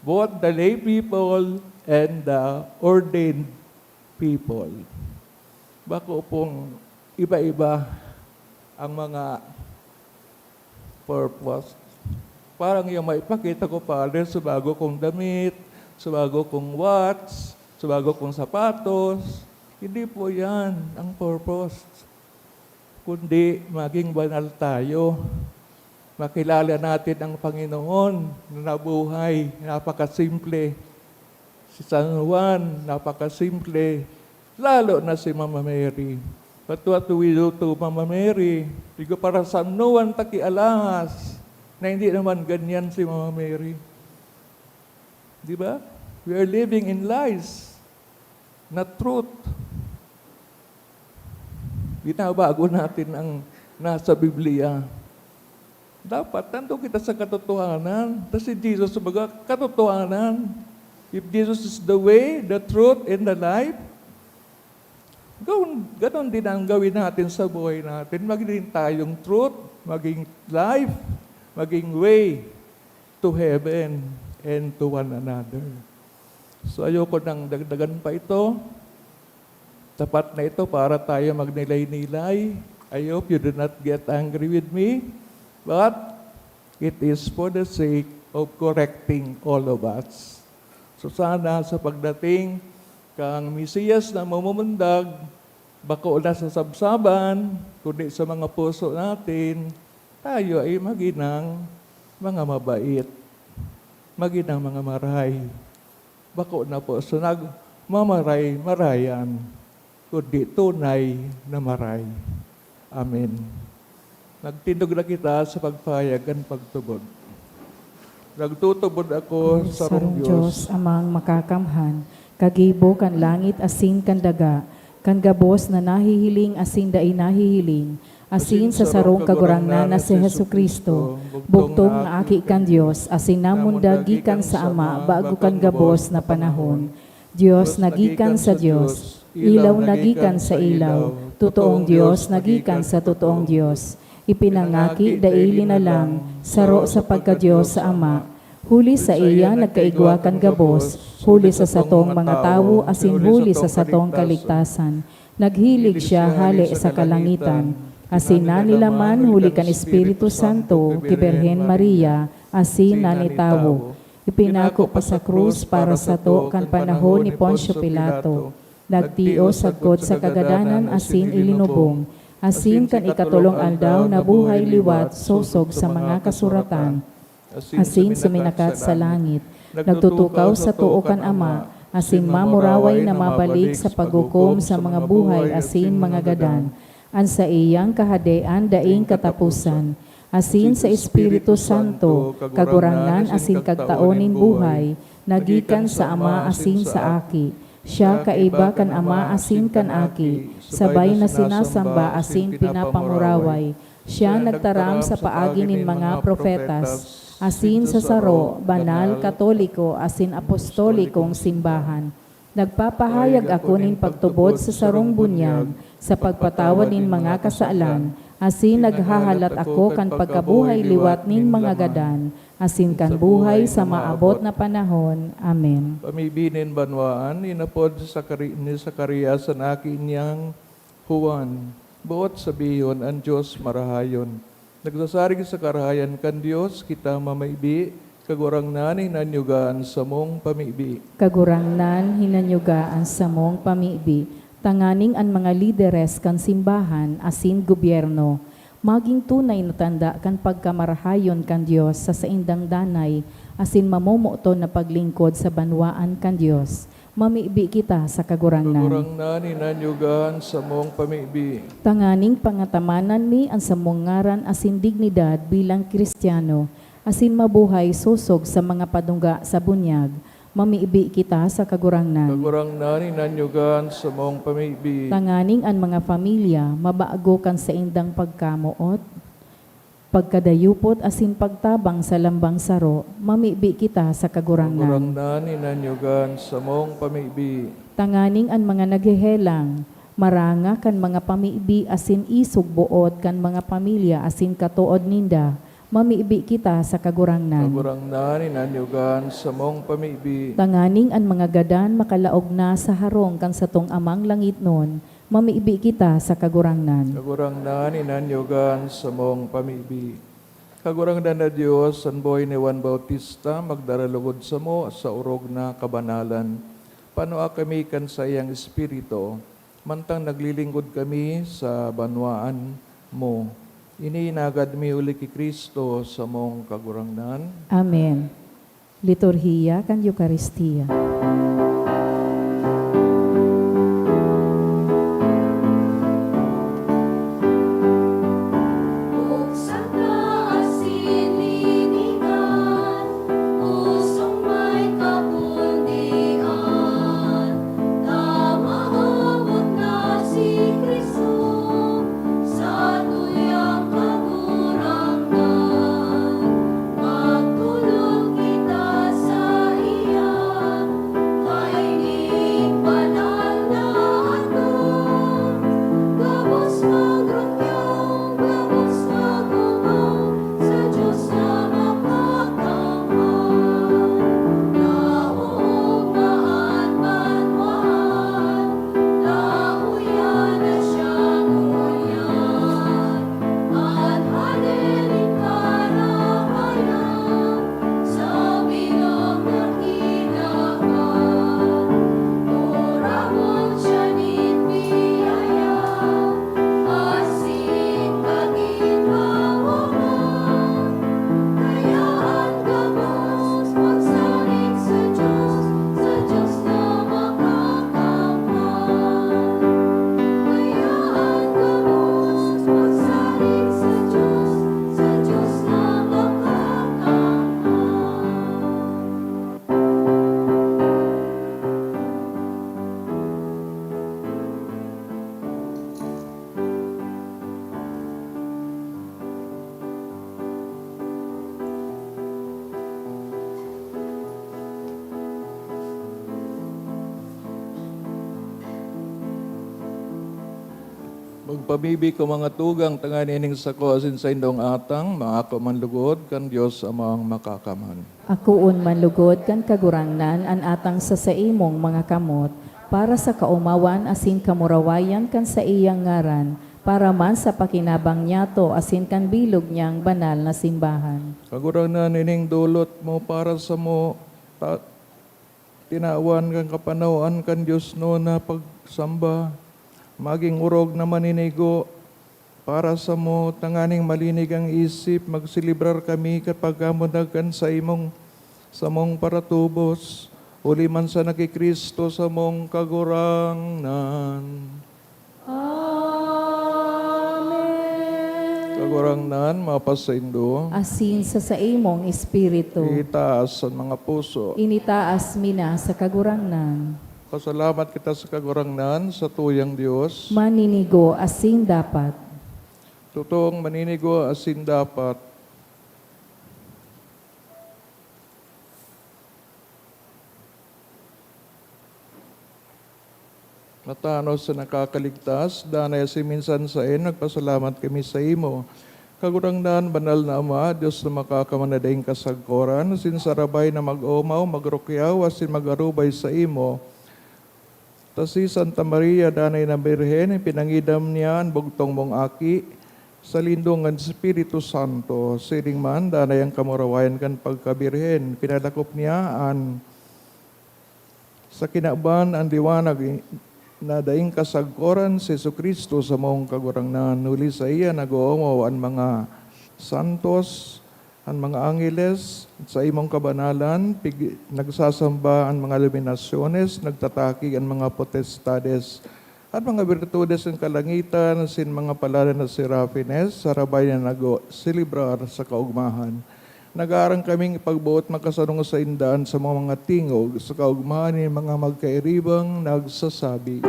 both the lay people and the ordained people. Bako pong iba-iba ang mga purpose. Parang yung maipakita ko, Father, sa bago kong damit, sa bago kong watch, sa bago kong sapatos. Hindi po yan ang purpose. Kundi maging banal tayo. Makilala natin ang Panginoon na nabuhay, napakasimple. Si San Juan, napakasimple. Lalo na si Mama Mary. But what do we do to Mama Mary? We go para sa nuan taki alahas na hindi naman ganyan si Mama Mary. Di ba? We are living in lies, not truth. Binabago natin ang nasa Biblia. Dapat nandun kita sa katotohanan. Ta si Jesus, kumbaga, katotohanan. If Jesus is the way, the truth, and the life, gawin, ganon din ang gawin natin sa buhay natin. Maging tayong truth, maging life, maging way to heaven and to one another. So, ayoko nang dagdagan pa ito. Tapat na ito para tayo magnilay-nilay. I hope you do not get angry with me, but it is for the sake of correcting all of us. So sana sa pagdating kang Mesiyas na mamumundag, bako na sa sabsaban, kundi sa mga puso natin, tayo ay maginang mga mabait, maginang mga maray. Bako na po sa nagmamaray-marayan, kundi tunay na maray. Amen. Nagtindog na kita sa pagpahayag kan pagtubod. Nagtutubod ako sa sarong Dios, Amang Makakamhan, kagibo kan langit asin kan daga, kan gabos na nahihiling asin dai nahihiling, asin sa sarong Kagurangnan na si Jesu-Cristo, bugtong na Aki kan Dios, asin namundag gikan sa Ama bago kan gabos na panahon. Dios na gikan sa Dios, ilaw na gikan sa ilaw, totoong Dios na gikan sa totoong Dios. Ipinangaki, dai linalang, saro sa pagka-Dios sa Ama. Huli sa iya nagkaigwa kan gabos, huli sa satong mga tawo, asin huli sa satong kaligtasan. Naghilig siya hale sa kalangitan, asin nanilaman huli kan Espiritu Santo ki Birhen Maria, asin nanitawo. Ipinako pa sa krus para sato kan panahon ni Poncio Pilato. Nagtiyo sagkod sa kagadanan asin ilinubong, asin kan ikatolong aldaw nabuhay liwat sosog sa mga kasuratan, asin suminakat sa langit. Nagtutukaw sa too kan Ama, asin mamuraway na mabalik sa paghukom sa mga buhay asin mga gadan. An saiyang kahadean daing kataposan, asin sa Espiritu Santo, Kagurangnan asin Kagtao nin buhay, na gikan sa Ama asin sa Aki. Siya kaiba kan Ama asin kan Aki, sabay na sinasamba asin pinapamuraway. Siya nagtaram sa paagi nin mga propetas, asin sa saro, banal, katoliko, asin apostolikong simbahan. Nagpapahayag ako nin pagtubod sa sarong bunyag sa pagpatawad nin mga kasalan, asin naghahalat ako kan pagkabuhay liwat nin mga gadan, asin kan buhay sa maabot na panahon. Amen. Pamibi nin banwaan, inapod si Zacari-, ni Zacarias an aki niyang Juan, boot sabihon, an Dios marahayon. Nagsasarig sa karahayan kan Dios kita mamaibi, Kagurangnan, hinanyuga an samong pamibi. Kagurangnan, hinanyuga an samong pamibi, tanganing an mga lideres kan simbahan asin gobyerno magin tunay na tanda kan pagkamarahayon kan Dios sa saindang danay asin mamomoton na paglingkod sa banwaan kan Dios. Mamibi kita sa Kagurangnan. Kagurangnan, hinanyuga an samong pamibi. Tanganing pangatamanan mi an samong ngaran asin dignidad bilang Cristiano, asin mabuhay sosog sa mga panuga sa bunyag. Mamibi kita sa Kagurangnan. Kagurangnan, hinanyuga an samong pamibi. Tanganing an mga pamilya mabago kan saindang pagkamoot, pagkadayupot asin pagtabang sa lambang saro, mamibi kita sa Kagurangnan. Kagurangnan, hinanyuga an samong pamibi. Tanganing an mga naghehelang, maranga kan mga pamibi asin isog boot kan mga pamilya asin katood ninda, Mamibi kita sa Kagurangnan. Kagurangnan, inanyogan sa mong pamibi. Tanganing an mga gadan makalaog na sa harong kan satong Amang langitnon, mamibi kita sa Kagurangnan. Kagurangnan, inanyogan sa mong pamibi. Kagurangnan na Dios, an buhay ni Juan Bautista magdara lugod samo sa orog na kabanalan. Panua kami kan saiyang Espiritu, mantang naglilingkod kami sa banwaan mo. Ini inagad mi huli ki Cristo, samong Kagurangnan. Amen. Liturhiya kan Eukaristia. Buksan ka asin linigan, pusong may kapundian, ta maabot na si Cristo, satuyang Kagurangnan. Magtulod kita saiya, kaining banal na adlaw, gabos magrukyaw, gabos mag-omaw sa Dios na makakamhan. Naoogma an banwaan, nahuya na siya ngunyan. An hade nin karahayan, sa bilog na kinaban, uramon siya nin biyaya, asin kaginhawahan. Kaya an gabos magsalig sa Dios, sa Dios na makakamhan. Kaya an gabos magsalig sa Dios, sa Dios na makakamhan. Magpamibi ko, mga tugang, tanganing ining sako asin saindong atang maako man lugod kan Dios Amang Makakamhan. Akoon man lugod kan Kagurangnan an atang sa saimong mga kamot, para sa kaomawan asin kamurawayan kan saiyang ngaran, para man sa pakinabang niyato asin kan bilog niyang banal na simbahan. Kagurangnan, ining dolot mo para samo, ta-, tinawan kan kapanaoan kan diosnon na pagsamba, magin orog na maninigo para samo, tanganing malinig an isip, magselebrar kami kan pagkamundag kan saimong samong paratubos, huli man sana ki Cristo samong Kagurangnan. Amen. Kagurangnan, mapasaindo. Asin sa saimong espiritu. Itaas an mga puso. Initaas mi na sa Kagurangnan. Pasalamat kita sa Kagurangnan, sa tuyang Dios. Maninigo asin dapat. Totoong maninigo asin dapat. Matanos sa nakakaligtas, danay asin minsan saen, nagpasalamat kami saimo. Kagurangnan, banal na Ama, Dios na makakamana daing kasagkoran, asin sarabay na mag-omaw, magrukyaw, asin mag-arubay saimo. Ta si Santa Maria, danay na Birhen, ipinangidam niya an bugtong mong Aki sa lindong kan Espiritu Santo. Siring man, danay an kamurawayan kan pagkabirhen, pinadakop niya an sa kinaban an liwanag na daing kasagkoran, si Jesu-Cristo, samong Kagurangnan. Huli saiya nag-oomaw an mga santos, an mga angheles, sa imong kabanalan, pig-, nagsasamba an mga luminasyones, nagtataki an mga potestades, an mga birtudes kan kalangitan, asin mga palad na serafines, sarabay na nag-o-, selebrar sa kaogmahan. Nag-aarang kaming ipagboot makasanong sainda an samong mga tingog sa kaogmahan nin mga magkairibang nagsasabi.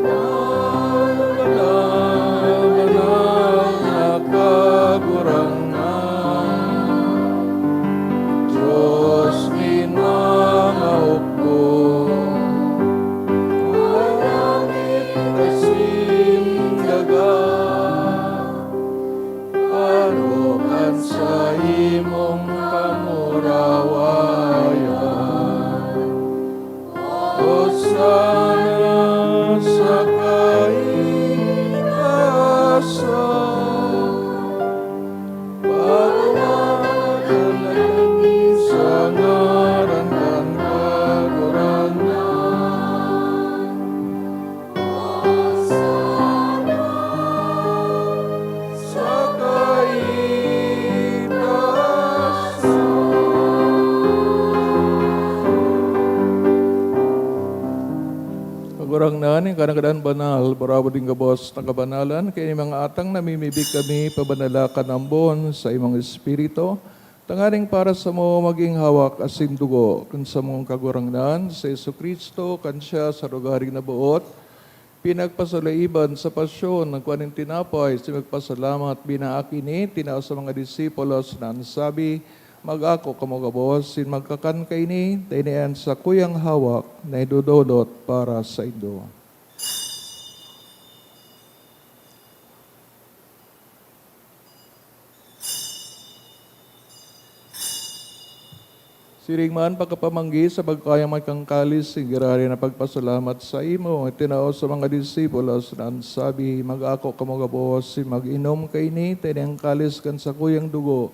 Banal, banal, banal na Kagurangnan, Dios nin mga hukbo. Manalangin Kangnan, ika na gadan banal, barabod nin gabos na kabanalan, kaya nin mga atang namimibi kami, pabanala kan ambon sa imong Espiritu, tanganing para sa mo maging hawak asin dugo kan samong Kagurangnan, si Jesu-Cristo, kan siya sa rogaring naboot, pinagpasaloiban sa pasyon, nagkua nin tinapay, si magpasalamat, binaak ini, tinao sa mga disipulos na an sabi, "Mag-ako kamo gabos, sin magkakan kaini, ta ini an sakuyang hawak na idodolot para saindo." Siring man, pagkapamanggi sa pagkayang may kang kalis, si giraray na pagpasalamat sa imo, itinao sa mga disipulos na an sabi, "Mag-ako kamo gabos, si mag-inom kaini, ta ini an kalis kan sakuyang dugo,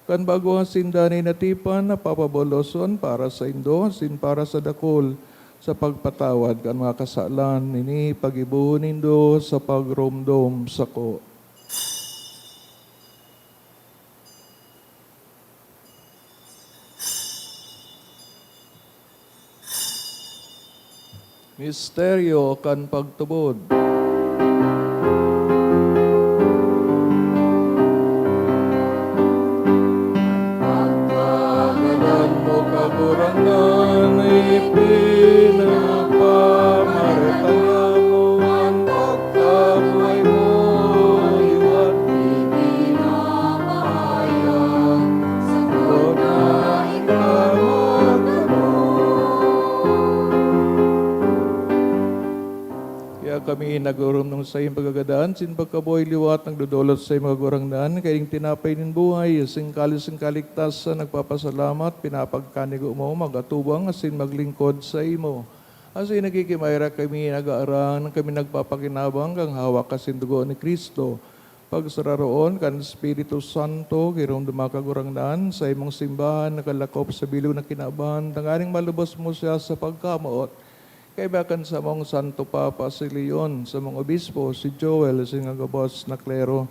kan bago asin danay na tipan na papaboloson para saindo asin para sa dakul sa pagpatawad kan mga kasalan. Ini paggibohon nindo sa pagromdom sako." Misteryo kan pagtubod. Pagkagadan mo, Kagurangnan, ipinagpamarataya mo an pagkabuhay mo, liwat ipinapahayag sa totoo na ikaw magdamag. Kaya kami nag-oromdom sa iyong pagkagadan, sin pagkabuhay liwat nagdodolot sa imong Kagurangnan, kaiding tinapay nin buhay, asin kalis nin kaligtasan, nagpapasalamat, pinapagkanigo mo, mag-atubang, asin maglingkod sa imo. Asin nagkikimaira kami, nag-aarang, kami nagpapakinabang kan hawak asin dugo ni Cristo. Pagsararoon kan Espiritu Santo, giromdoma, Kagurangnan, sa imong simbahan nakalakop sa bilog na kinaban, tanganing malubos mo siya sa pagkamoot. Kaiba kan samong Santo Papa si Leon, samong obispo si Joel, asin mga gabos na klero.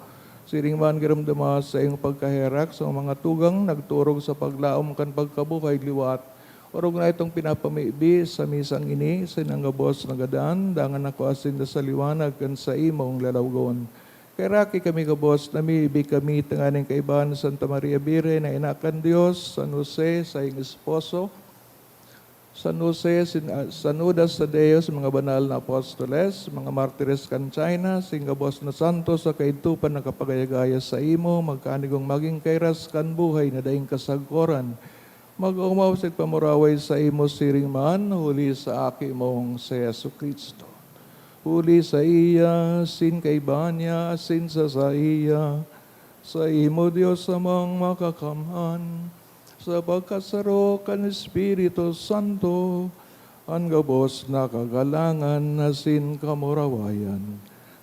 Siring man, giromdoma sa iyong pagkaherak sa mga tugang nagturog sa paglaom kan pagkabuhay liwat. Orog na itong pinapamibi sa misang ini, sa inang gabos na gadan, dangan ako asin sa liwanag kan sa imong lalawgon. Kaheraki kami gabos, namimibi kami tanganing kaibahan ni Santa Maria Birhen na ina kan Dios, San Jose, saiyang esposo, San Jose, sin, ah, San Judas Tadeo, sa mga banal na apostoles, mga martires kan China, sin gabos na santo sa kaidto pa nakapagayagaya sa imo, magkanigong magin kairas kan buhay na daing kasagkoran. Mag-omaw sa pagpamuraway sa imo siring man, huli sa Aki mong si Jesu-Cristo. Huli sa iya, sin kaiba niya, sin sa saiya, sa imo, Dios Amang Makakamhan, sa pagkasaro kan Espiritu Santo, an gabos na kagalangan asin kamurawayan,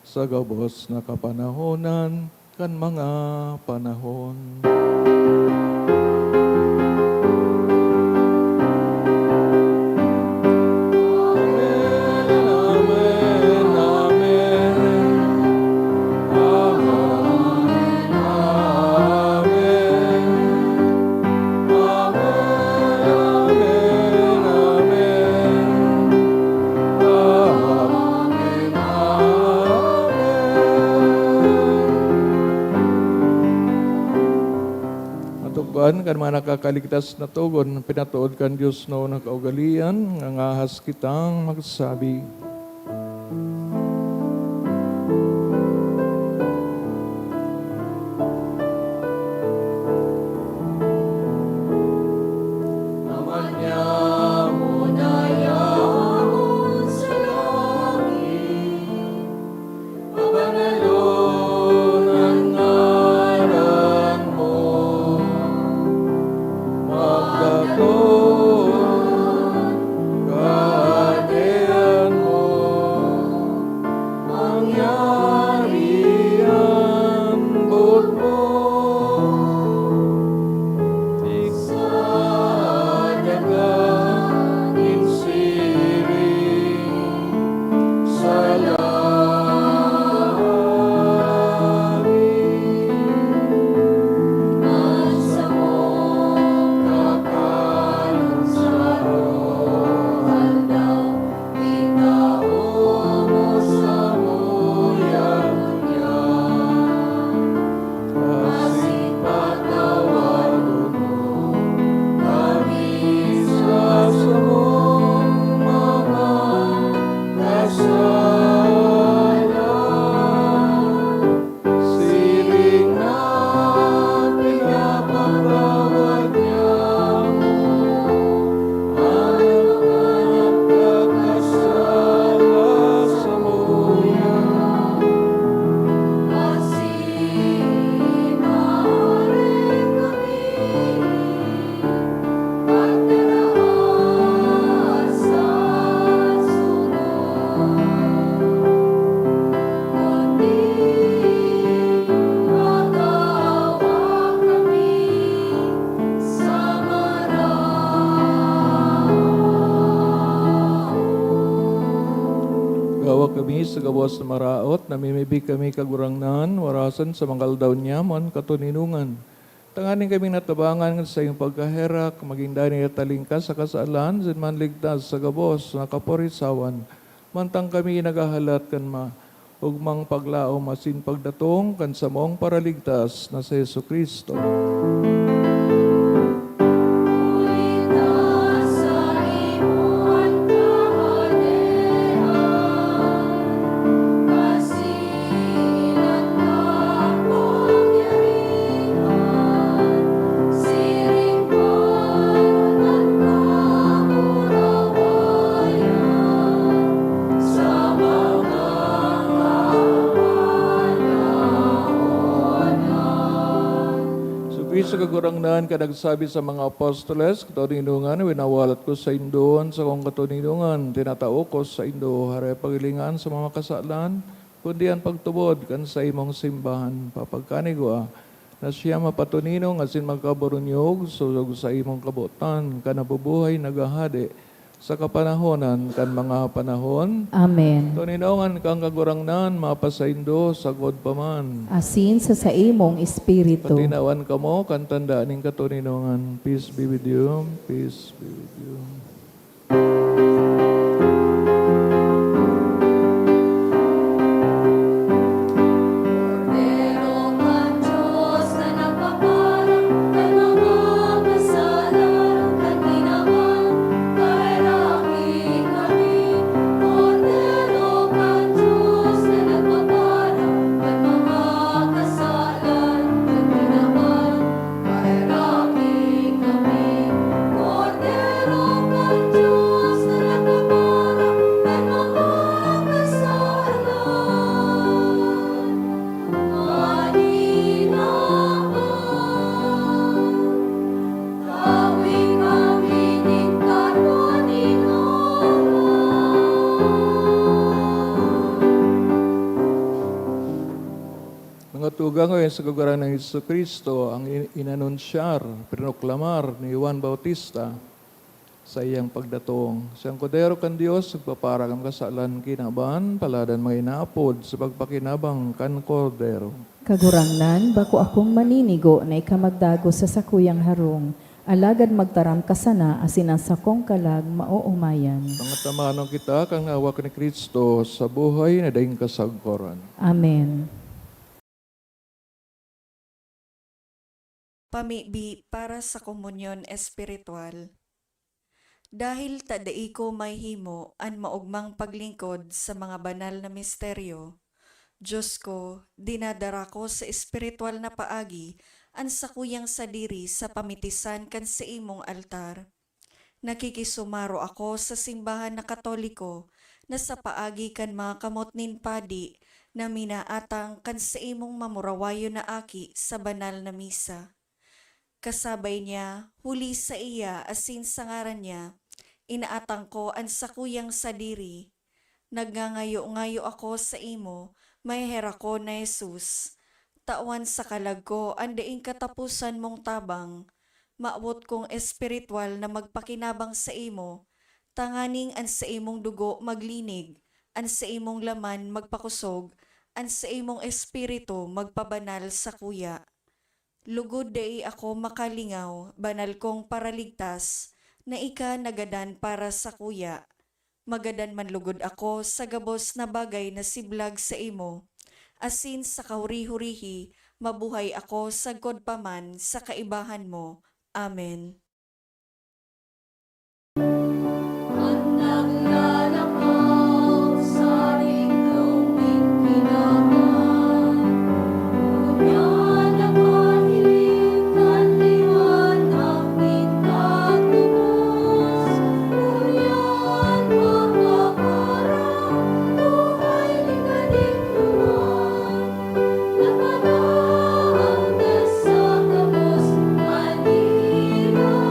sa gabos na kapanahonan kan mga panahon. Amen, amen, amen. Amen, amen, amen. Amen, amen, amen. Amen, amen. Matukdoan kan mga nakakaligtas na togon, pinatood kan Dios na kaugalean, ngangahas kitang magsabi. Ama niamo na yaon sa langit, pabanalon an ngaran mo, magdatong kaatean mo, Sa gabos na maraot, namimibi kami, Kagurangnan, warasan sa mga aldaw niya man katoninongan. Tanganing kami natabangan sa iyong pagkaherak, maging danay at talingkas sa kasalan, asin manligtas sa gabos na kaporisawan. Mantang kami naghahalat kan ma-, ugmang paglaom asin pagdatong kan samong Paraligtas na si Jesu-Cristo. Si Cristo Kagurangnan, kan nagsabi sa mga apostoles, "Katoninongan, winawalat ko saindo an sakong katoninongan, tinatao ko saindo, hare paghilingan sa mga kasalan, kundi an pagtubod kan saimong simbahan papagkanigwa, na siya mapatoninong asin magkaburunyog sosog sa imong kabotan, kan nabubuhay naghahade sa kapanahonan kan mga panahon." Amen. Toninongan kang Kagurangnan, mapasaindo sagkod pa man. Asin sa saimong espiritu. Patinawan kamo kan tanda nin katoninongan. Peace be with you. Peace be with you. Kordero kan Dios na nagpapara kan mga kasalan kan kinaban, paheraki kami. Kordero kan Dios na nagpapara kan mga kasalan kan kinaban, paheraki kami. Kordero kan Dios na nagpapara kan mga kasalan kan kinaban, tawi kami nin katoninongan. Mga tugang, ayon sa Kagurangnan Jesu-Cristo, an in-, inanunsyar, prinoklamar ni Juan Bautista, saiyang pagdatong. Siyang Kordero kan Dios, nagpapara kan kasalan kinaban, paladan mga inaapod sa pagpakinabang kan Kordero. Kagurangnan, bako akong maninigo na ika magdagos sa sakuyang harong, alagad magtaram ka sana asin an sakong kalag maoomayan. Pangatamanon kita kan hawak ni Cristo sa buhay na daing kasagkoran. Amen. Pamibi para sa komunyon espiritual. Dahil ta dai ko mahihimo an maogmang paglingkod sa mga banal na misteryo, Dios ko, dinadara ko sa espiritual na paagi an sakuyang sadiri sa pamitisan kan saimong altar. Nakikisumaro ako sa simbahan na Katoliko na sa paagi kan mga kamot nin padi na minaatang kan saimong mamurawayon na aki sa banal na misa. Kasabay niya, huli saiya asin sa ngaran niya, inaatang ko an sakuyang sadiri. Nagngangayo-ngayo ako saimo, maheherak ko na Jesus. Tawan sa kalag ko an daing kataposan mong tabang. Mawot kong espiritual na magpakinabang saimo, tanganing an saimong dugo maglinig, an saimong laman magpakosog, an saimong espiritu magpabanal sakuya. Lugod dai ako makalingaw, banal kong Paraligtas, na ika nagadan para sakuya. Magadan man lugod ako sa gabos na bagay na siblag saimo, asin sa kahuri-hurihi mabuhay ako sagkod pa man sa kaibahan mo. Amen. An naglalakaw sa ringlong nin kinaban, ngunyan nakahiling kan liwanag nin katubos, ngunyan makakarang buhay nin kadikloman. Napanaandas sa gabos, manira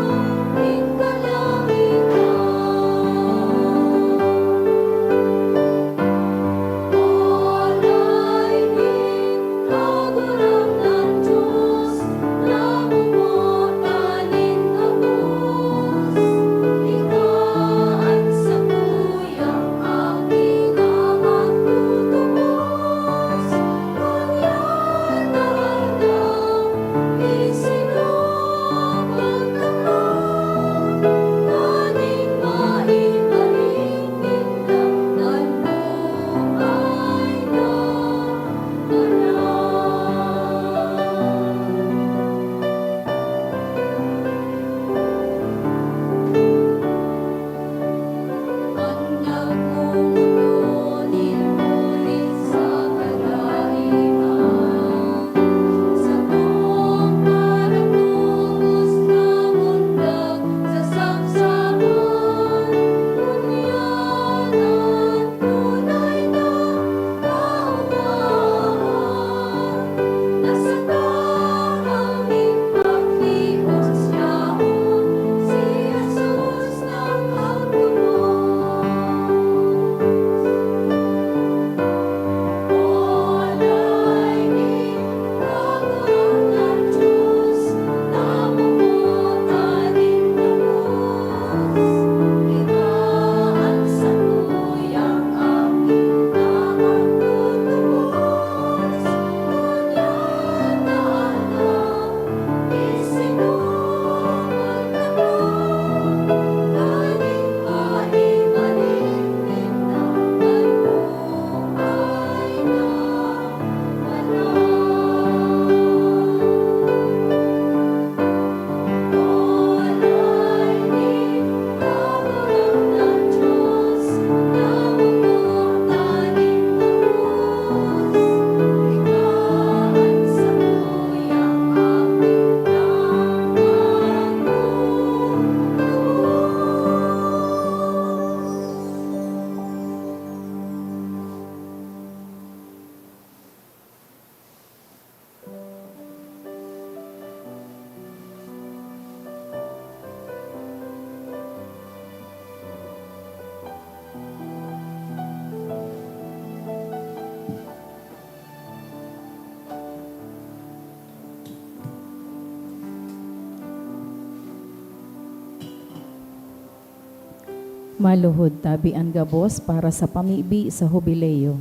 Maluhod tabi an gabos para sa pamibi sa Hubileo.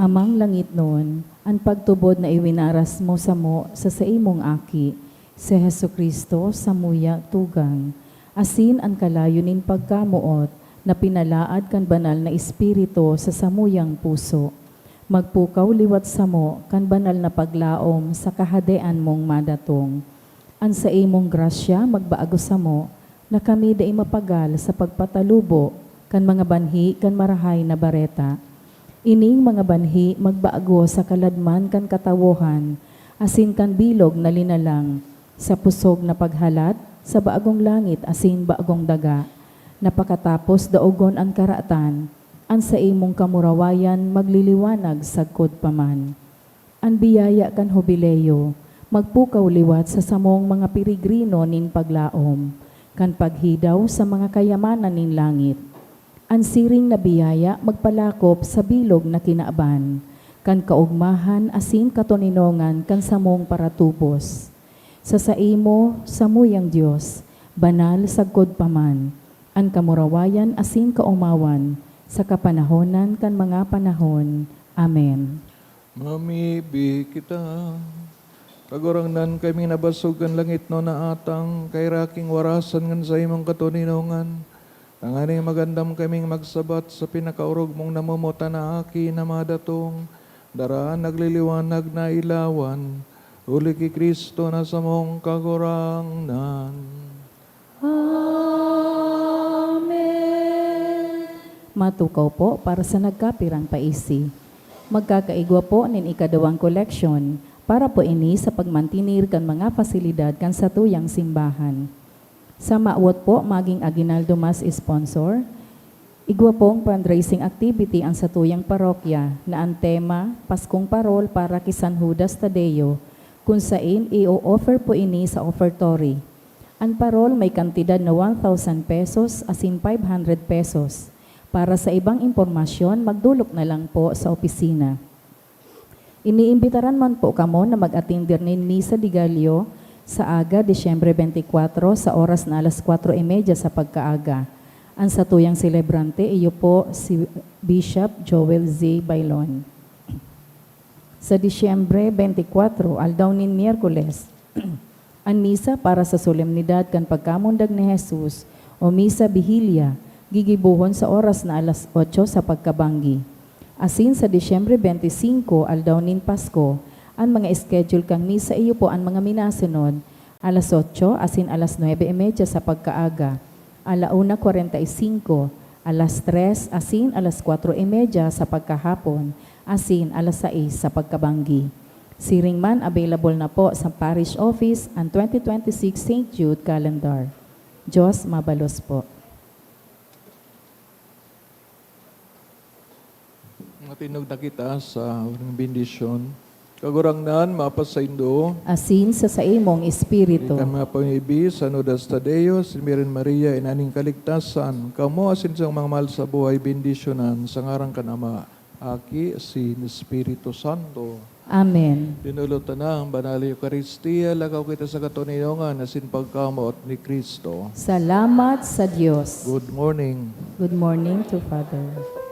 Amang langitnon, an pagtubod na iwinaras mo samo sa saimong Aki, si Jesu-Cristo, samuya tugang, asin an kalayo nin pagkamoot na pinalaad kan Banal na Espiritu sa samuyang puso, magpukaw liwat samo kan banal na paglaom sa Kahadean mong madatong. An saimong grasya magbago samo, na kami dai mapagal sa pagpatalubo kan mga banhi kan Marahay na Bareta. Ining mga banhi magbago sa kaladman kan katawohan asin kan bilog na linalang, sa pusog na paghalat sa bagong langit asin bagong daga, na pakatapos daogon an karatan, an saimong kamurawayan magliliwanag sagkod pa man. An biyaya kan Hubileo magpukaw liwat sa samong mga peregrino nin paglaom, kan paghidaw sa mga kayamanan nin langit. An siring na biyaya magpalakop sa bilog na kinaban, kan kaogmahan asin katoninongan kan samong paratubos. Sa saimo, samuyang Dios, banal sagkod pa man, an kamurawayan asin kaomawan, sa kapanahonan kan mga panahon. Amen. Mamibi kita. Kagurangnan, kami nabasog kan langitnon na atang, kairaking warasan kan saimong katoninongan, tanganing magandam kaming magsabat sa pinakaorog mong namomotan na Aki na madatong, dara an nagliliwanag na ilawan, huli ki Cristo na samong Kagurangnan. Amen. Matukaw po para sa nagkapirang paisi. Magkakaigwa po nin ikadawang koleksyon para po ini sa pagmantenir kan mga pasilidad kan satuyang simbahan. Sa mawot po maging aguinaldo mas sponsor, igwa pong fundraising activity an satuyang parokya na an tema, Paskong Parol para ki San Judas Tadeo, kun sain i-o-offer po ini sa offertory. An parol may kantidad na one thousand pesos asin five hundred pesos. Para sa ibang impormasyon, magdolok na lang po sa opisina. Iniimbitaran man po kamo na mag-atender nin Misa de Gallo sa aga, Disyembre twenty-four, sa oras na alas kwatro y media sa pagkaaga. An satuyang selebrante, iyo po si Bishop Joel Z. Bailon. Sa Disyembre twenty-four, aldaw nin Miyerkules, an misa para sa solemnidad kan pagkamundag ni Jesus o Misa Vigilia, gigibohon sa oras na alas otso sa pagkabanggi. Asin sa Disyembre twenty-five, aldaw nin Pasko, an mga schedule kan misa iyo po an mga minasunod, alas otso asin alas nuebe y media sa pagkaaga, ala una kwarenta y singko, alas tres asin alas kwatro y media sa pagkahapon, asin alas sais sa pagkabanggi. Siring man, available na po sa parish office an twenty twenty-six Saint Jude calendar. Diyos mabalos po. Matindog na kita sa huling bendisyon. Kagurangnan, mapasaindo. Asin sa saimong espiritu. Ikan mga pamibi, San Judas Tadeo, si Virgen Maria, Ina nin Kaligtasan, kamo asin sa mga mahal sa buhay, bendisyonan sa ngaran kan Ama, Aki, asin Espiritu Santo. Amen. Dinulot ta na ang Banal na Eukaristia, lakaw kita sa katoninongan asin pagkamoot ni Cristo. Salamat sa Dios. Good morning. Good morning to Father.